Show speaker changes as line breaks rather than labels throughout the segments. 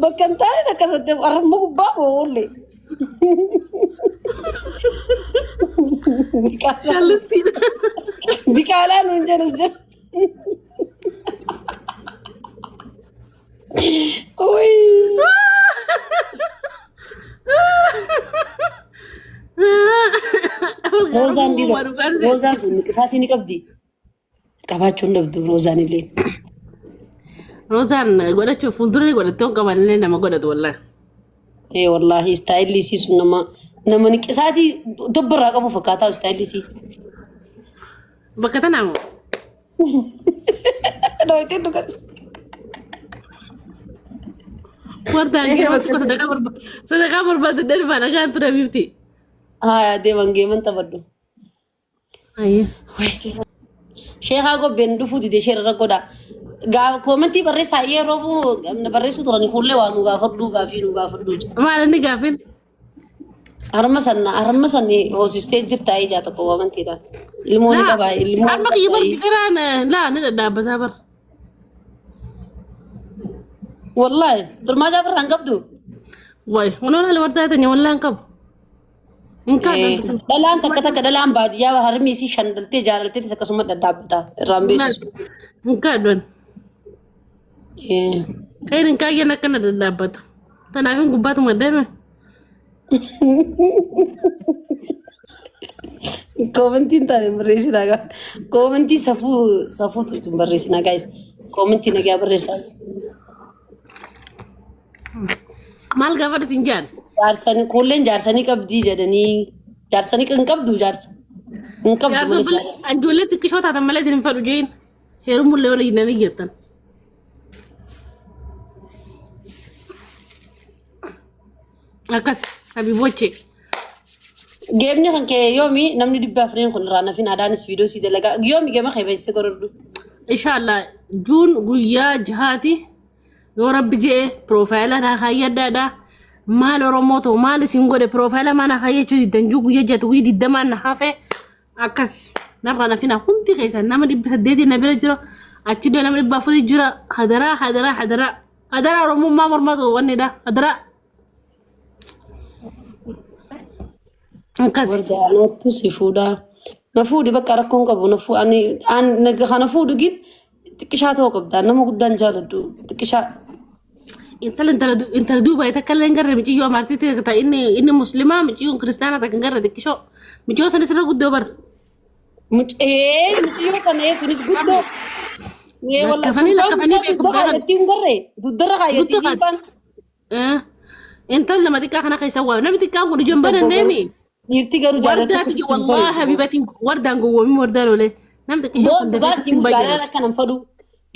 Bakka hin taane akkasatti harma gubbaa oolle.
Shallittiidha.
Biqaalaa nuun jedhus jedhu. Wayii. Roozaan dhiira. Roozaan sun niqisaatii ni qabdi. Qabaachuu hin dhabdu roozaan illee.
Roozaan godhachuuf fuuldura ni godhatte hin qaban illee nama godhatu wallaahi.
Ee wallaahi istaayilli isii sun nama nama niqisaatii dabbarraa qabu fakkaataa istaayilli isii.
Bakka tanaa moo?
Dhooytee dhugatti.
Wardaan geema tokko sadaqaa barbaada. Sadaqaa barbaada dhalfaa dhagaan ture bifti.
Haa deeman geeman taphadhu. Sheekaa gobbeen dhufuu dide ishee irra godha. Gaa koomentii barreessaa yeroo barreessuu turani kullee waa nu gaafadhuu gaafii nu gaafadhuu jedha.
Maal inni gaafin?
Harma san harma san hoosistee jirta ijaa tokko koomantiidhaan. Ilmoo ni qaba ilmoo.
Harma kiyya bar gidiraan laa ni dhadhaabbataa bar.
Wallaahi durmaa jaafirraa hin qabdu.
Wayi wanoo laala wardaa tanya wallaan hin qabu. Hin kaadhan.
Dhalaan takka takka dhalaan baadiyyaa bar harmi isii shan dhaltee jaalalteetis akkasuma dhadhaabbata irraan beeksisu.
Hin kaadhan. Kan hin kaayyan akkana dhadhaabbatu. Tanaaf hin gubbaatuma deeme.
Koomentiin taane barreessinaa gaa. Koomentii safuu safuutu hin barreessinaa gaayis. Koomentii nagaa barreessaa.
Maal gaafadhu siin jedhan?
Jaarsanii kuulleen jaarsanii qabdii jedhanii jaarsanii hin qabdu jaarsa. Hin qabdu
Jaarsa
malee
obboleessa ijoollee xiqqishoo taatan malee isin hin fedhu jeen. Heerumullee wal hin jettan. Akkas habiboche.
Geemni kan kee yoomi namni 400 kun irraa nafin adaanis viidiyoo sii dalagaa yoomi geema kee beeksisa godhadhu.
Inshallah juun guyyaa jahaati yoo rabbi je'e piroofaayila naa kaayyadhaadha. Maal Oromoo ta'u maal isin godhe piroofaayila maa naa kaayyachuu diddan juu guyyaa jahati guyyaa digdamaan na hafe akkas narraa nafina hundi keessan nama 800 na bira jira achi iddoo nama 400 jira hadaraa hadaraa hadaraa hadaraa Oromummaa mormatu wannidha hadaraa. Akkas.
Warda anattu si fuudhaa. Na fuudhi bakka rakkoon qabu na fuudhi ani an kana fuudhu gin xiqqishaa ta'uu qabda nama guddaan jaaladhu xiqqishaa.
Intala intala intala duuba takka illee hin garre miciyyoo amartii ta'e inni inni muslimaa miciyyoon kiristaanaa takka hin garre xiqqishoo miciyyoo sanis irra guddoo bar.
Mucee muciyyoo sana ee sunis guddoo. Ee walla
Lakkafanii
suufaan
lakkafanii
guddaa
beekum
dugda
gaafa
kaayyattii hin garre dugdarra kaayyattii
guddoo
siifaan.
Intal nama xiqqaa kana keessa waa namni xiqqaan kun ijaan bananneemi.
Dhiirti garuu jaalala
Wardaa
tokko
tiyya
sitti hin
wallaahi
bareedu.
habibatiin wardaan gowwoomin wardaa lolee namni xiqqishaan
Boo
kun dafee
dhugaa
sitti
siin
hin
jaalala
bayyanatu.
akkana hin fadhu.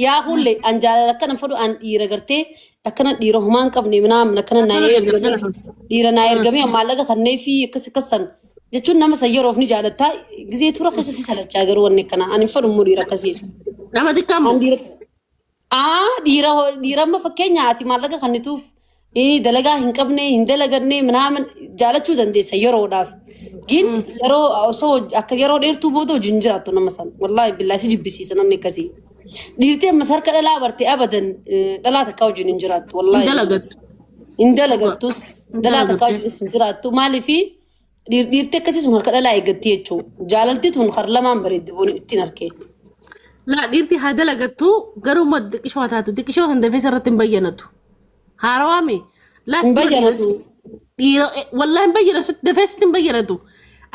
Yaa hulle an jaalala akkana hin fadhu an dhiira gartee akkana dhiira homaa hin qabne minaamin akkana naa
Asirra
ergamee
jira jira.
dhiira naa ergamee maallaqa kannee fi akkas akkasan jechuun nama san yeroof ni jaalatta gizee tura keessa si salachaa garuu wanni akkana an hin fadhu immoo dhiira akkasiis.
Nama xiqqaa
An
moo?
dhiira Aa dhiira dhiira amma fakkeenya ati maallaqa kennituuf dalagaa hin qabne hin dalaganne minaamin jaalachuu dandeessa yeroodhaaf. Gin yeroo osoo akka yeroo dheertuu booda hojii hin jiraattu nama san. Wallaahi billaa si jibbisiisa namni akkasii. Dhiirti ammas harka dhalaa barte abadan dhalaa takkaa wajjin hin jiraattu.
Hin
Wallaahi
dalagattu.
hin dalagattus
Hin
dhalaa takkaa
dalagattu.
wajjinis hin jiraattu. Maaliifi Dhiirti akkasii sun harka dhalaa eeggatti jechuudha. Jaalalti tun kar lamaan bareeddi booni ittiin harkee.
Laa dhiirti haa dalagattu garuu ma xiqqishoo haa taatu xiqqishoo san dafee sirratti hin bayyanatu. Haarawaa mi? Laa
Hin
si dura dhiira
bayyanatu.
dhiira wallaahi hin bayyanatu dafee sitti hin bayyanatu.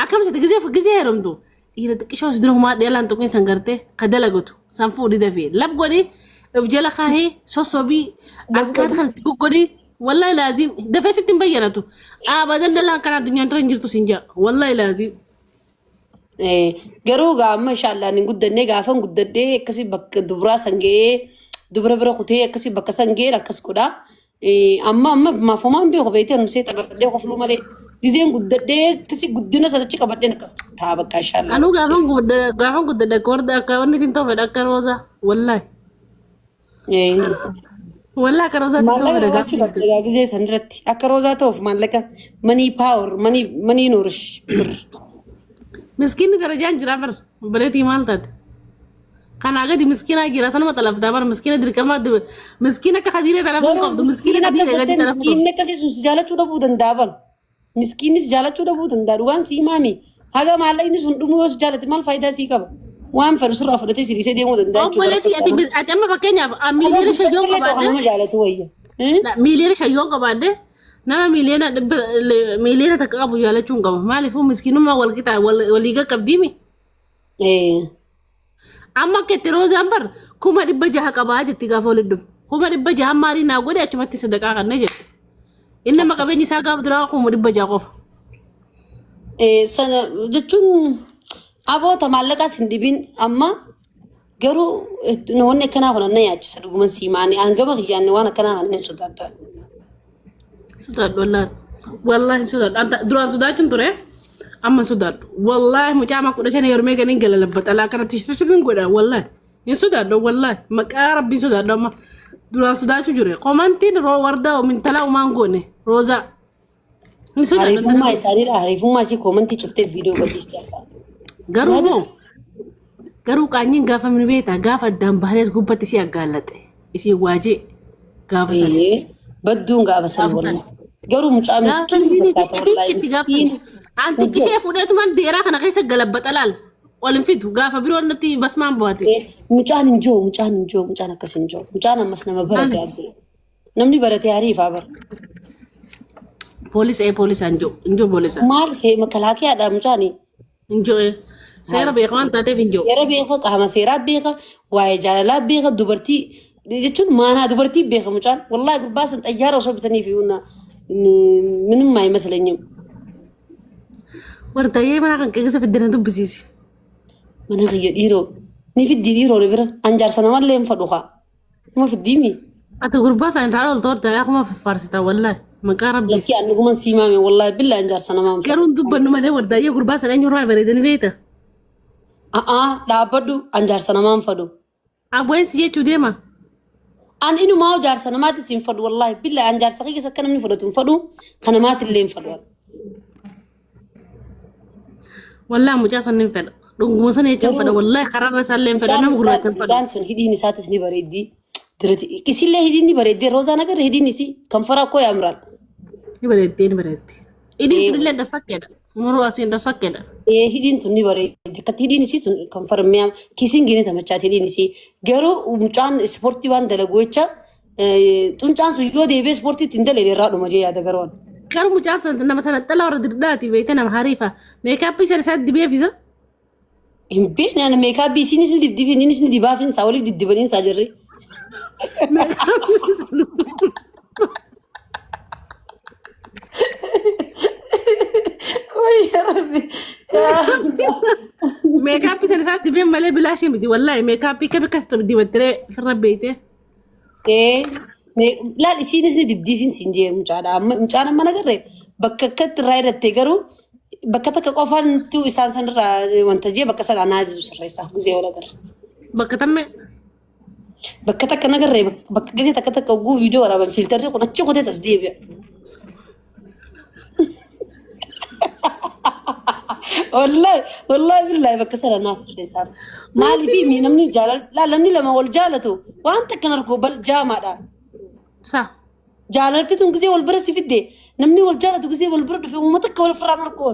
Akkam sitti gizee gizee heerumtu dhiira xiqqishoo si dura humaa dhalaan tuqin san gartee ka dalagatu san fuudhi dafee lab godhi of jala kaahee sossobii akkaataa sanatti goggodhi Wallahi laazim dafee sitti hin bayyanatu. Abadan dhalaan kana addunyaan irra hin jirtu sin jaa. Wallahi laazim.
Garuu gaa amma inshaallah hin guddannee gaafan guddadhee akkasii bakka dubraa san ga'ee dubra bira kutee akkasii bakka san ga'ee akkas godha. Amma amma maafumaan beeku beektee anumsee taphadhee kofluu malee gizeen guddadhee akkasii guddina sanachi qabadheen akkas ta'a bakka inshaallah.
Anuu gaafan gudda gaafan guddadhe akka warda akka wanni ittiin ta'u fedha akka roozaa. Wallahi. Wallahi akka roozaatti ta'uu
Maallaqa
fedha
qabaachuu
gaafa
qabda egaa gizee san irratti akka roozaa ta'uuf maallaqa manii paawar manii manii nuurish bir.
Miskiinni darajaan jira bar. Obboleettii maal taate? Kanaa gadi miskiinaa jira sanuma xalaftaa bara miskiina dirqama miskiina akka kadiiree xalafuu hin
Garuu
qabdu miskiina
miskiina akka
kadiiree gadi
jettee
xalafuu qabdu.
miskiinni akkasii sun si jaalachuu dhabuu danda'a bara. Miskiinni si jaalachuu dhabuu danda'a dhugaan sii maami. Haga maallaqni sun dhumuu yoo si jaalate maal faayidaa sii qaba? Waan fedhu sirraa fudhatee si dhiisee deemuu danda'a jechuudha.
Obboleetti
Akkas
ati
taanaan.
ati amma fakkeenyaaf
Nama
miiliyoona 5 yoon
guddachallee ta'u
qabaadhe
nama jaalatu wayya.
Miiliyoona 5 yoon qabaadhe nama miiliyoona 100 miiliyoona 1 qabu jaalachuu hin qabu. Maaliifuu miskiinummaa wal qixa walii qaqqabdiimi. Amma akka itti roozaan bar 600,000 qabaa jetti gaafa walitti dhufu. 600,000 maalii naa godhe achumatti sadaqaa kannee jetti. Inni amma
Akkas.
qabeenyi isaa gaafa duraa 600,000 qofa.
Sana jechuun aboota maallaqaas hin dhibin amma garuu wanni akkanaa kun na yaachisa dhuguman sii maani hangama kiyyaan waan akkanaa kana hin sodaadha.
Sodaadhu wallaahi. Wallaahi hin sodaadhu. Anta duraan sodaachuun ture amma hin sodaadhu. Wallaahi mucaa amma 15 yeroo meeqa ni gala labbaxalaa kanatti shirshirrin godha wallaahi. Hin sodaadhu wallaahi. Maqaa rabbii sodaadhu amma duraan sodaachuu jire. Komantiin roo wardaa mintalaa umaan goone roozaa. Hin sodaadhu
Hariifummaa
intala.
isaaniidha. Hariifummaa isii koomantii cuftee viidiyoo gadhiiste akka.
Garuu moo garuu qaanyiin gaafa min beektaa gaafa addaan bahaniis gubbatti isii aggaallaxe isii waajee gaafa sana.
Ee, badduun gaafa sana
Gaafa sana.
wallahi. Garuu mucaa
Gaafa
miskiin
isiin
fakkaata wallahi
fincitti gaafa sana.
miskiin.
Antichi ishee fuudheetumaan deeraa kana keessa galabbaxa laal. Ol hin fidu gaafa biroo natti basmaan bu'ate.
Ee, mucaan hin jiru mucaan hin jiru mucaan akkas hin jiru mucaan ammas nama barate
Maali?
abdii. Namni barate hariifaa bara.
Poolisa ee poolisa hin jiru hin jiru poolisa.
Maal kee makalaakiyaadha mucaani.
Hin jiru ee. Seera beeka waan taateef hin jiru.
Seera beeka qaama seeraa beeka waa'ee jaalalaa beeka dubartii jechuun maanaa dubartii beeka mucaan. Wallaahi gurbaa san xayyaara osoo bitanii fi ምንም አይመስለኝም።
Wardaayee mana kan keessa fiddina dubbisiisi.
Mana kiyya dhiiroo ni fiddii dhiiroo ni bira an jaarsa namallee hin fadhu kaa. Kuma fiddiimi.
Ati gurbaa sana irraa olta wardaayee akkuma faffaarsita wallaahi maqaa rabbii.
Lakkii an dhuguman sii maame wallaahi billaa an jaarsa namaa hin fadhu.
Garuu hin dubbannu malee wardaayee gurbaa sana eenyurraa bareedani beekta.
A'aa dhaabbadhu an jaarsa namaa hin fadhu.
Abweensi jechuu deema.
An inumaa jaarsa namaatis hin fadhu wallaahi billaa an jaarsa kiyya akka namni fudhatu hin fadhu kan namaatillee hin fadhu.
Wallaahi mucaa san hin fedha. Dhunguma sana jecha hin fedha. Wallaahi karaarra isaallee hin fedha.
Mucaan
Nama gurraacha hin fedha.
mucaan sun hidhiin isaatis ni bareeddi. Dirati isillee hidhiin ni bareeddi. Roozaan agarre hidhiin isii kan faraa koo yaamraan.
Ni bareeddi ni bareeddi. Hidhiin tunillee dasakkeedha. Muruu asiin dasakkeedha.
Ee hidhiin tun ni bareeddi. Akkatti hidhiin isii tun kan farmiyaa kiisiin gini tamachaati hidhiin isii. Garuu mucaan ispoortii waan dalagu jecha xuncaan sun yoo deebi'ee ispoortii ittiin dalage irraa dhuma jee yaada garuu.
Garuu mucaan sana nama sana xalaa warra dirdaati beekte nama hariifa. Meekaappii sana isaa dibee fisa.
Hin beekne ani meekaappii isiinis ni dibdiif innis ni dibaafin isaa waliif diddibaniin isaa jirri.
Meekaappii sana.
Wayya Rabbi.
Meekaappii sana isaa dibee malee bilaashii miti wallaahi meekaappii kami akkas dibattiree firra beekte.
Ee, laal isiinis ni dibdiifin siin jee mucaadha. Amma mucaan amma nagarre bakka akkatti irraa hidhatte garuu bakka takka qofaantu isaan sanirraa wanta jee bakka sana anaa jiru sirreessaaf gizee wal agarre.
Bakka tammee.
Bakka takka nagarre bakka gizee takka takka oguu viidiyoo waraaban fiiltarri kun achi kutee tas deebi'a. Wallahi wallahi billahi bakka sana naa sirreessaaf. Maaliif namni jaalala namni lama wal jaalatu waan takka narkoo bal jaamaadha.
Sa.
Jaalalti tun gisee wal bira si fidde namni wal jaalatu gisee wal bira dhufe uummata akka wal firaan harkoo.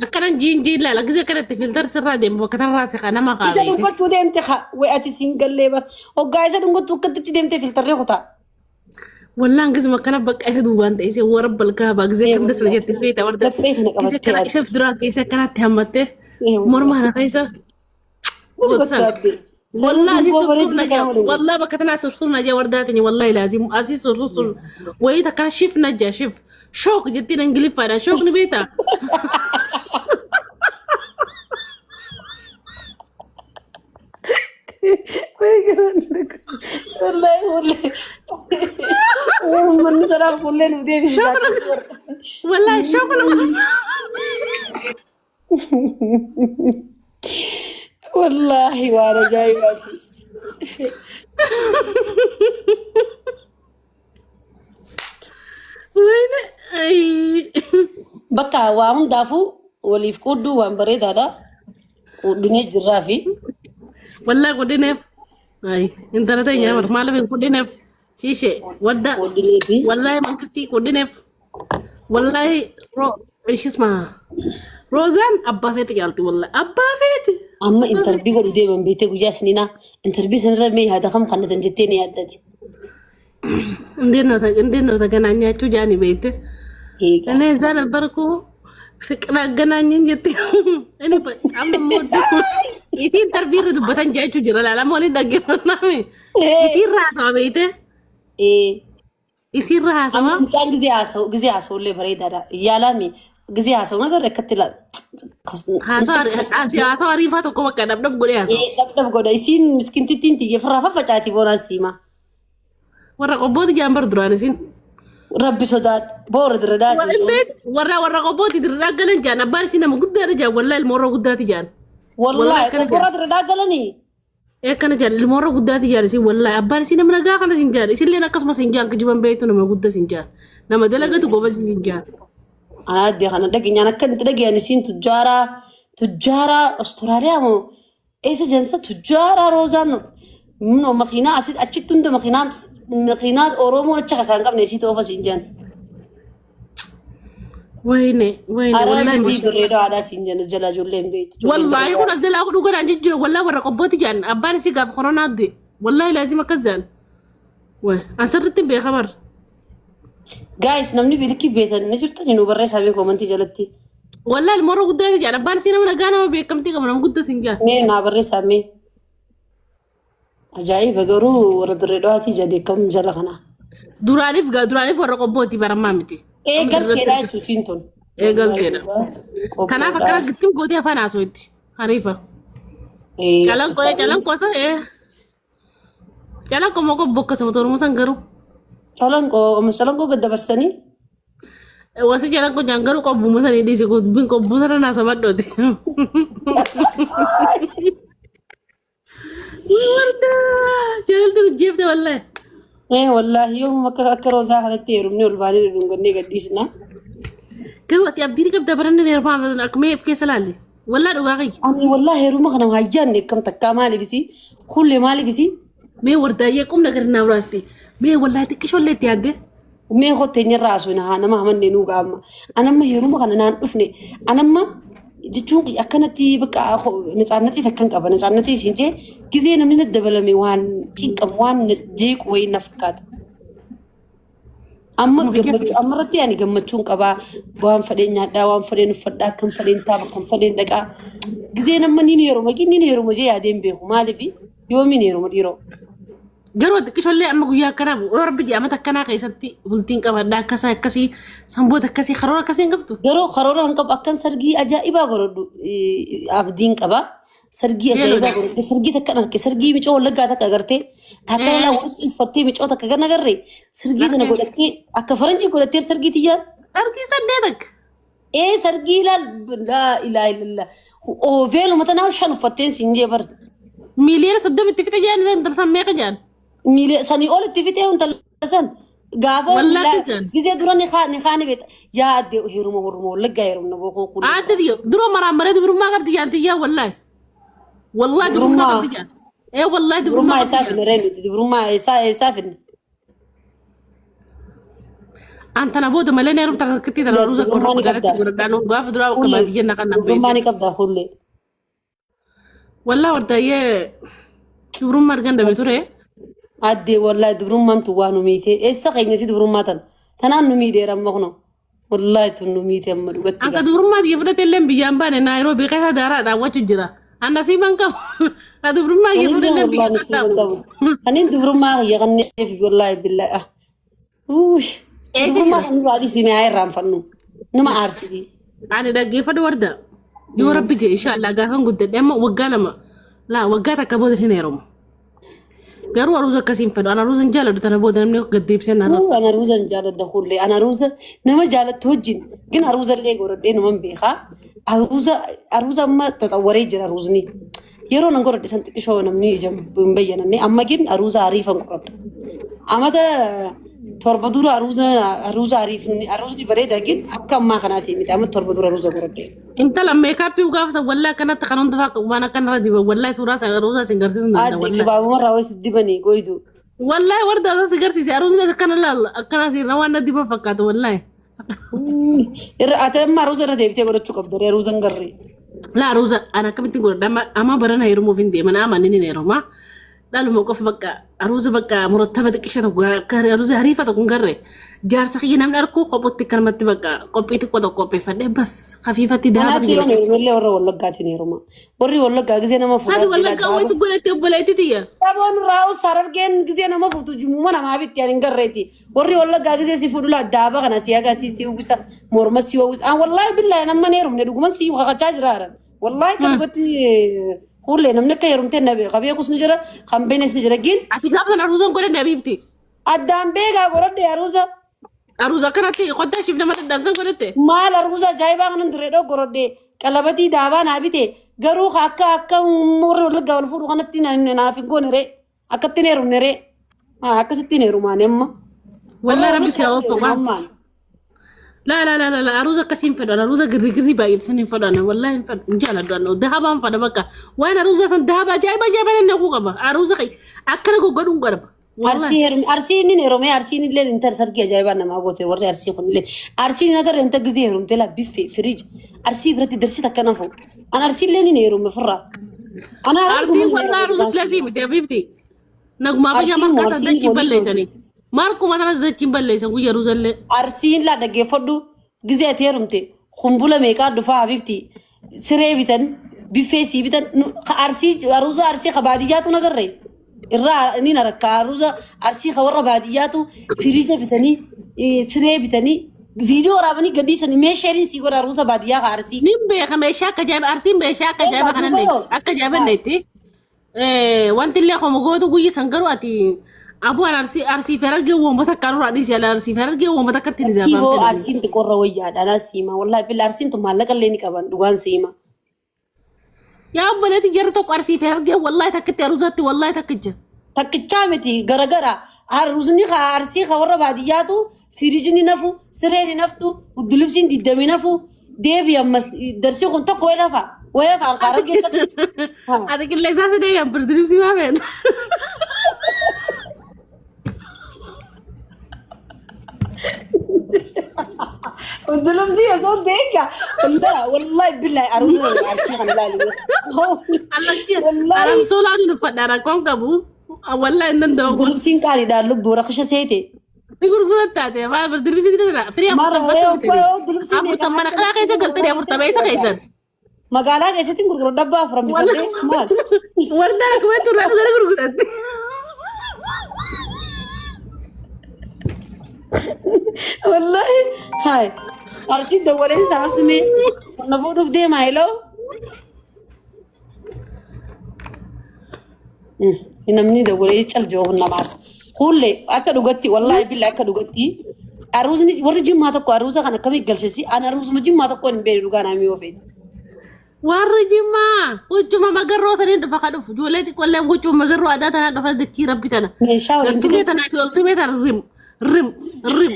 Akkanan jiin jiin laala gisee kanatti filtar sirraa deemu bakka tarraa si nama
Isa
qaabeeti.
dhungachuu deemte haa wayi ati siin gallee bara hoggaa isa dhungattu akkatti deemte filtarree kutaa.
Wallaan gisuma akkana bakka isa duubaan ta'e isee warra balkaa baa gisee kam dasla jette beekta warda.
Laphee kana
Gisee
qabattee
kana isa duraa keessa akkanatti hammattee morma kana keessa. Wallah asii sursur na jaa wallah bakka tanaa sursur na jaa wardaatini wallahi laazim asii sursur wayii takkana shif na jaa shif shook jettiin ingiliffaadha shook ni beektaa.
Wallahi wallahi. Uummanni sanaaf fuullee nuuf deebisisaa.
Wallahi shook nama.
Wallahi waan ajaa'ibaati.
Wayne ayii.
Bakka waa hundaafuu waliif quudduu waan bareedaadha. Quuddinee jirraa fi
Wallahi qudhineef. Ay, intala teenya bar maaliif hin qudhineef? Shiishee wadda
Qudhineefi.
wallahi mangistii qudhineef. Wallahi ro ishisma Roozaan abbaa feeti caalti wallahi abbaa feeti.
Amma intarvii godhu deeman beektee guyyaa isniinaa intarvii sanirra mee yaada kam kannatan jettee ni yaaddati.
እንዴት ነው ተገናኛችሁ? ጃኒ ቤት
Eegaa.
እኔ እዛ ነበርኩ። ፍቅር አገናኘን ጀቴ እኔ በጣም ነው የምወደው። ኢሲ ኢንተርቪው ዱበተን ጃቹ ጅራ ላላማ ወሊን dhaggeeffannaa ኢሲ ራሳዋ ቤቴ
Ee.
ኢሲ ራሳዋ
Amma mucaan gisee haasa'u gisee haasa'ullee bareedaadha. Yaalaami gisee haasa'u nagarra akkatti ilaala.
haasawa ariifaa tokko bakka dhabdhab godhee haasa'u.
Dhabdhab godha isiin miskintittiin tiyya firraa faffacaatii boonaan siima.
Warra qobbooti jaan bar duraan isin.
Rabbi sodaadha. Boora diradaati.
Warra warra qobbooti dirraa galan jaan abbaan isii nama guddaadha jaan wallahi ilma warra guddaati jaan.
Wallaahi boora diradaa galanii.
Akkana jaan ilma warra guddaati jaan isin wallahi abbaan isii nama nagaa kana isin jaan isilleen akkasumas hin jaan kijiban beektu nama guddaa isin jaan nama dalagatu gobas isin jaan.
Anaa addee kana dhageenyaan akka itti dhageenyaan isiin tujjaaraa tujjaaraa Ostiraaliyaa moo eessa jensa tujjaaraa Roozaan no makiinaa asit achitti hunda makiinaa makiinaa Oromoo achi kasaan hin qabne isii oofa siin jedhan.
Wayne wayne wallahi
Araabitii dirree dhawaadhaa siin jedhan jala ijoollee hin beektu.
wallahi kun as jalaa dhugadhaan jijjiira wallahi warra qobbooti jaan abbaan isii gaafa koronaa du'e wallahi laazim akkas jaan. Way asirratti hin beeka bar.
Gaayis namni bilikii beetan ni jirtani nu barreessaa beeku amantii jalatti.
Wallahi ilma warra guddaati jaan abbaan isii nama nagaa nama beekamtii qaba nama guddaa siin jaan.
Mee naa barreessaa mee. Ajaa'iba garuu warra dirree dhawaatii jedhe kam jala kanaa.
Duraaniif gaa duraaniif warra qobbooti baramaa miti.
Ee galteedha jechuun siin tun.
Ee galteedha. Kanaaf akkana gittim gootee afaan haasoo itti hariifa. Calanqoo ee calanqoo sa ee. Calanqoo moo qobbo akkasuma tooruma san garuu.
Calanqoo amma calanqoo gad dabarsitanii
Wasi calanqoo jaan garuu qobbuma sanii dhiisi dubbiin qobbuma sana naa sabadhooti. Warda jaalalti jeefte wallahi.
Ee wallaahi yoomuma akka akka roozaa kanatti heerumnee ol baanee dhungannee gadhiisna.
Garuu ati abdii ni qabda baranne heerumaa akkuma of keessa laalle. Wallaa dhugaa kiyya.
Ani wallaahi heeruma kana waa yaadne akkam takkaa maaliif isii kullee maaliif isii
Mee wardaayyee qubna gadi naa biraasti. Mee wallaahi xiqqishoollee itti yaadde.
Mee kottee irraa asuu haa nama hamanne nuu gaama. Anamma heeruma kana naan dhufne anamma jechuun akkanatti bakka natsaannatii takkan qaba natsaannatii siin jee gizee namni na dabalame waan cinqamu waan jeequ wayii na fakkaata. Amma gammachuu amma irratti ani gammachuun qabaa waan fedheen nyaadhaa waan fedheen uffadhaa kan fedheen taaba kan fedheen dhaqaa gizee nama niin heeruma niin heeruma jee yaadeen beeku maaliif yoomiin heeruma dhiiroo.
Garuu xiqqishoollee amma guyyaa akkanaa yoo rabbi jedhe amata akkanaa keessatti bultiin qabadha akkasii akkasii sanboota akkasii karoora akkasii hin qabdu.
Garuu karoora hin qabu akkan sargii ajaa'ibaa godhadhu abdiin qaba. Sargii ajaa'ibaa godhadhu sargii takka arge sargii micoo wallaggaa takka agartee takka lalaa walitti uffattee micoo takka gan agarree sargii tana godhattee akka faranjii godhattee sargii tiyyaan.
Sargii saddeet akka.
Ee sargii ilaal laa ilaaha illallah ooveeluma tanaa shan uffatteen siin jee bar.
Miiliyoona 30tti fixe jaan isaan darsan meeqa jaan?
Miiliyoona sanii olitti fixee intala san gaafa
Wallaahi jaan.
gisee dura ni kaani beekta yaa adde heeruma horuma wallaggaa heerumna boqoo kun.
Aadde tiyya dura maraan maree dubrummaa qabdi jaan tiyyaa wallaahi. Wallaahi dubrummaa qabdi jaan. Ee wallaahi dubrummaa
Dubrummaa
qabdi
isaa
jaan.
finne ree dubrummaa isaa isaa finne.
Antana booda malee na heerumta kakkitti tana ruuza
Dubrummaa
qorra
ni
magaalatti
qabda.
godhadhaan gaafa duraa akka baadiyyaa na kan
Dubrummaa
beekte.
ni qabda hullee.
Wallaahi wardaayyee dubrummaa argan dhabe ture.
Addee wallaahi dubrummaan tun waa nu miite eessa keenya si dubrummaa tan tanaan nu miidheera amma kuno wallaahi tun nu miite amma dhugatti.
Anka dubrummaa tiyya fudhate illee biyyaan baane Naayiroobii keessa daaraa daawwachuu jira. Annasiiban qabu. Ka dubrummaa kiyya fudhate illee biyya qaxxaamu.
Kanneen dubrummaa kiyya kanneef wallaahi billaahi ah. Uuy.
Eessa
Dubrummaa
jira?
kan nurraa dhiisime haa irraanfannu nama aarsiti.
Ani dhaggeeffadhu warda. Yoo rabbi jedhe inshaallah gaafan guddadhe amma waggaa 2 laa waggaa 1 booda hin heerumu. Garuu aruuza akkasii hin fedhu. Ani aruuza hin jaalladhu tana booda namni gad deebisee na arrabsa.
Ana aruuza hin jaaladha hullee ana aruuza nama jaalattu wajjin gin aruuza illee godhadhee numan beekaa aruuza aruuza amma xaxawwaree jira aruuzni yeroo nan godhadhe san xiqqishoo namni ija hin bayyananne amma gin aruuza ariifan godhadha. Amata 7 dura aruuza aruuza ariifni aruuzni bareeda gin akka ammaa kanaatii miti amma 7 dura aruuza godhadhe.
Intala meekaappii gaafa san wallaahi akkanatti kan hunda fa'aa waan akkanarra diban wallaahi suuraa san aruuza sin garsiisuu hin danda'a
Aadde
wallaahi.
kibaabumarraa wayis dibanii goydu.
Wallaahi warda osoo si garsiise aruuzni akkana laal akkana sirra waan na diban fakkaatu wallaahi.
Irra ati amma aruuza irra deebitee godhachuu qabda ree aruuza hin garree.
Laa aruuza ana akkamitti godhadha amma amma barana heerumuuf hin deeman amma inni ni heeruma. Dhaluma qofa bakka aruuza bakka murattaba xiqqisha tokko akka aruuza hariifa tokko hin garre jaarsa kiyya namni arkuu kophutti akkanumatti bakka qophii xiqqoo tokko qopheeffadhe bas hafiifatti daaba
Kanaaf
kiyya
yoon heerumellee warra Wallaggaatiin heeruma. Warri Wallaggaa gisee nama
Saati
fuudhaa
Wallaggaa wayii si godhatte obboleetti tiyya.
Saboon raa'us harargeen gisee nama fuutu jimuma namaa bitti ani hin garreeti. Warri Wallaggaa gisee si fuudhu laa daaba kana si haga si si uwwisa morma si uwwisa. An wallaahi billaahi nama hin heerumne dhuguman si kakachaa jira haran. Wallaahi kan dhugatti fuullee namni akka heerumtee na beeka beekus ni jira kan beeknes ni jira gin
Ati gaafa sana aruuza hin godhanne abiibti.
addaan beekaa godhadhe aruuza.
Aruuza akkanatti qottaa ishiif nama daddaansan godhatte.
Maal aruuza ajaa'ibaa kanan dirree dhoo godhadhe qalabatii daabaa naa bite garuu akka akka warri Wallaggaa wal fuudhu kanatti naaf hin goone ree akkatti hin heerumne ree akkasitti hin heerumaani amma.
Wallaa rabbi si haa ooffu waan. Laa laa laa laa aruuza akkasii hin fedhan aruuza girri girri baay'atu hin fedhan wallaahi hin fedhan hin jaaladhu annu dahabaan fedha bakka waan aruuza san dahaba ajaa'iba ajaa'iba inni naquu qaba aruuza akkana goggodhuun qaba.
Arsii heerumi arsiin inni heerumee arsiin illee intal sargii ajaa'ibaa namaa goote warri arsii kun illee arsiin agarre inta gizee heerumte laa biffee firiija arsii biratti darsi takka nafu an arsii illee ni heerume ofirraa. Ana
Arsiin wallaahi aruuza silasii miti abiibti. Nagumaa fayyaa
Arsiin
marqaa san
arsiin
dachiin
waliin
balleessanii. Marquma sana dachiin balleessan guyyaa aruuzallee.
Arsiin laa dhaggeeffadhu gizee ati heerumte kumbula meeqaa dhufaa habibti siree bitan biffee sii bitan ka arsii aruuza arsii ka baadiyyaatu nagarre irraa ni narakka aruuza arsii ka warra baadiyyaatu firiisa bitanii siree bitanii viidiyoo waraabanii gadhiisanii meeshaariin sii godha aruuza baadiyyaa ka arsii.
Nin beeka meeshaa akka ajaa'iba arsiin meeshaa akka ajaa'iba kana neetti akka ajaa'iba neetti. Wanti illee homo gootu guyyi san garuu ati aboo an arsii arsii fi harargee uummata akka nurraa dhiisi ala arsii fi harargee uummata akka ittiin
Kiiboo
izaabaan fedhan.
arsiin xiqqoorra wayyaadha anaa siima wallaahi billa arsiin tun maallaqa illee ni qaban dhugaan siima.
Yaa obboleetti jarri tokko arsii fi harargee wallaahi takkitti aruuzatti wallaahi takkicha.
Takkichaa miti garagara aruuzni ka arsii ka warra baadiyyaatu firiijni nafu sireen hin haftu uddulubsiin diddami nafu deebi ammas darsii kun tokko wayii lafa wayii afaan kaara keessatti.
Ati qilleensaa si deebi'an birdirimsii maa feeta?
Uddulubsii osoo beeka wallahi wallahi billahi aruuza arsii kana ilaali.
Allatti
Wallahi
aramsoo laatu uffadha rakkoon qabu. Wallahi hin danda'u.
uddulubsiin qaaliidhaan lubbuu rakasha seete.
Ni gurgurattaate maal birdirimsii ni danda'a. Firii
Mara
afurtan basa bitanii.
uddulubsii
Afurtan mana karaa keessa galtanii afurtama eessa keessan?
Magaalaa keessatti gurguru dhabbaa afuran bitadhee maal?
Wardaan akkuma turraa gara gurguratte.
Wallahi haay arsiin dawwaleen isaa asumee na fuudhuuf deema heloo. Namni dawwalee cal jiru kun nama aarsa. Kuullee akka dhugatti wallahi billa akka dhugatti aruuzni warri jimmaa tokko aruuza kan akkamii galchisi an aruuzuma jimmaa tokko hin beeknu dhugaa naamii oofee.
Warri jimmaa huccuma magarroo saniin dhufa ka dhufu ijoollee xiqqoollee huccuma magarroo aadaa tanaa dhufa dachii rabbi tana.
Meeshaa waliin
Galtumee
fidu.
tanaa fi oltumee tana rim rim rim.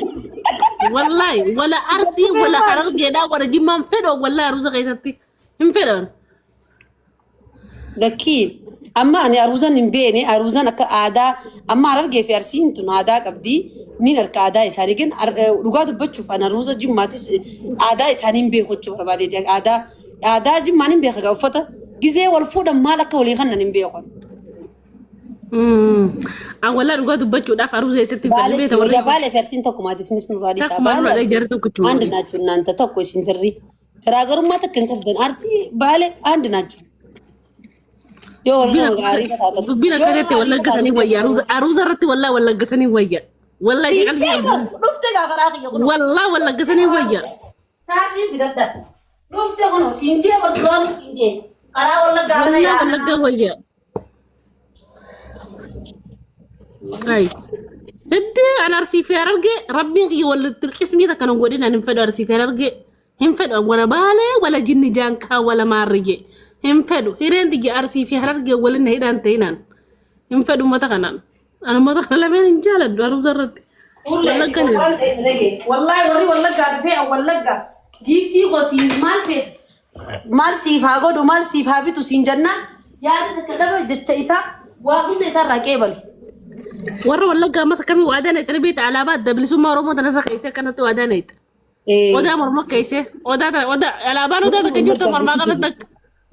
Wallaahi wala arsii wala harargeedhaa wala jimmaan fedhoo wallaahi aruuza keessatti hin fedhan.
Lakkii amma ani aruuzan hin beekne aruuzan akka aadaa amma harargee fi arsiin tun aadaa qabdi niin harka aadaa isaanii gen dhugaa dubbachuuf ani aruuza jimmaatis aadaa isaanii hin beeku jechuu barbaadeeti aadaa aadaa jimmaan hin beeka gaa uffata gizee wal fuudhan maal akka walii kannan hin beeku.
Awwalaa dhugaa dubbachuudhaaf aruuza eessatti hin fedhan
Baalee
beekta
si
warri
wayyaa baalee fi arsiin tokkumaati isinis nurraa dhiisaa
Takkumaa
baalee
nurraa
arsiin
jarri tokkichuma
andi
waliin.
naachuu naanta tokko isin jarri garaagarummaa takka hin qabdan arsii baalee andi naachuu yoo
Dubbiin
warra gaarii taatan
dubbiin
yoo
akka
warra
jette
gaarii
wallagga
taatan
sanii wayya aruuza aruuza irratti wallaa wallagga sanii wayya. Wallaa qalbii
Siinjee
qabdu.
dhufte gaa karaa kiyya kunoo.
Wallaa wallagga sanii wayya.
Chaarjii bitadha. Dhufte kunoo siinjee bar duraanu siinjee karaa wallaggaa kana
Wallaa
yaa.
wallagga wayya. Ay. Iddee an arsii fi harargee rabbiin kiyya walitti qismii takka nan godhin an hin fedhu arsii fi harargee hin fedhu an wala baalee wala jinni jaankaa wala maarrige hin fedhu hireen tiyya arsii fi harargee waliin na hidhaan ta'inaan hin fedhu ummata kanaan an ummata kana lameen hin jaaladhu aruuza irratti. Wallaggaan jira.
Wallaahi warri Wallaggaa dhufee Wallaggaa giiftii koo siin maal feetu maal siif haa godhu maal siif haa bitu siin jennaan yaada takka dhaba jecha isaa waa hunda isaarraa qeebali.
Warra Wallaggaa ammas akkamii waadaa naqxanii beekta alaabaa adda bilisummaa Oromoo tanarra keessee akkanatti waadaa naqxa. Odaa morma keessee odaa tana odaa alaabaan odaa takka jirtu mormaa qaban takka.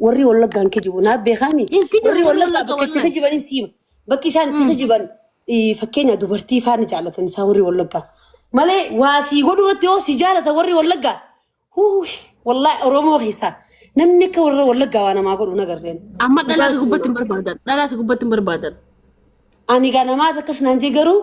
Warri Wallaggaan kijibu naaf beekaami.
Hin kijibu
Warri
warri
Wallaggaa
Wallaggaa
bakka itti
wallahi.
kijiban hin siima. Bakki isaan itti kijiban fakkeenya dubartii faana jaalatan isaa warri Wallaggaa. Malee waa sii godhu irratti yoo si jaalatan warri Wallaggaa. Huuy wallaahi Oromoo keessaa namni akka warra Wallaggaa waa namaa godhu nagarreen.
Amma dhalaa
Dhugaan
si
si
gubbatti hin barbaadan. Dhalaa si gubbatti hin barbaadan.
Ani gaa namaat akkas naan jee garuu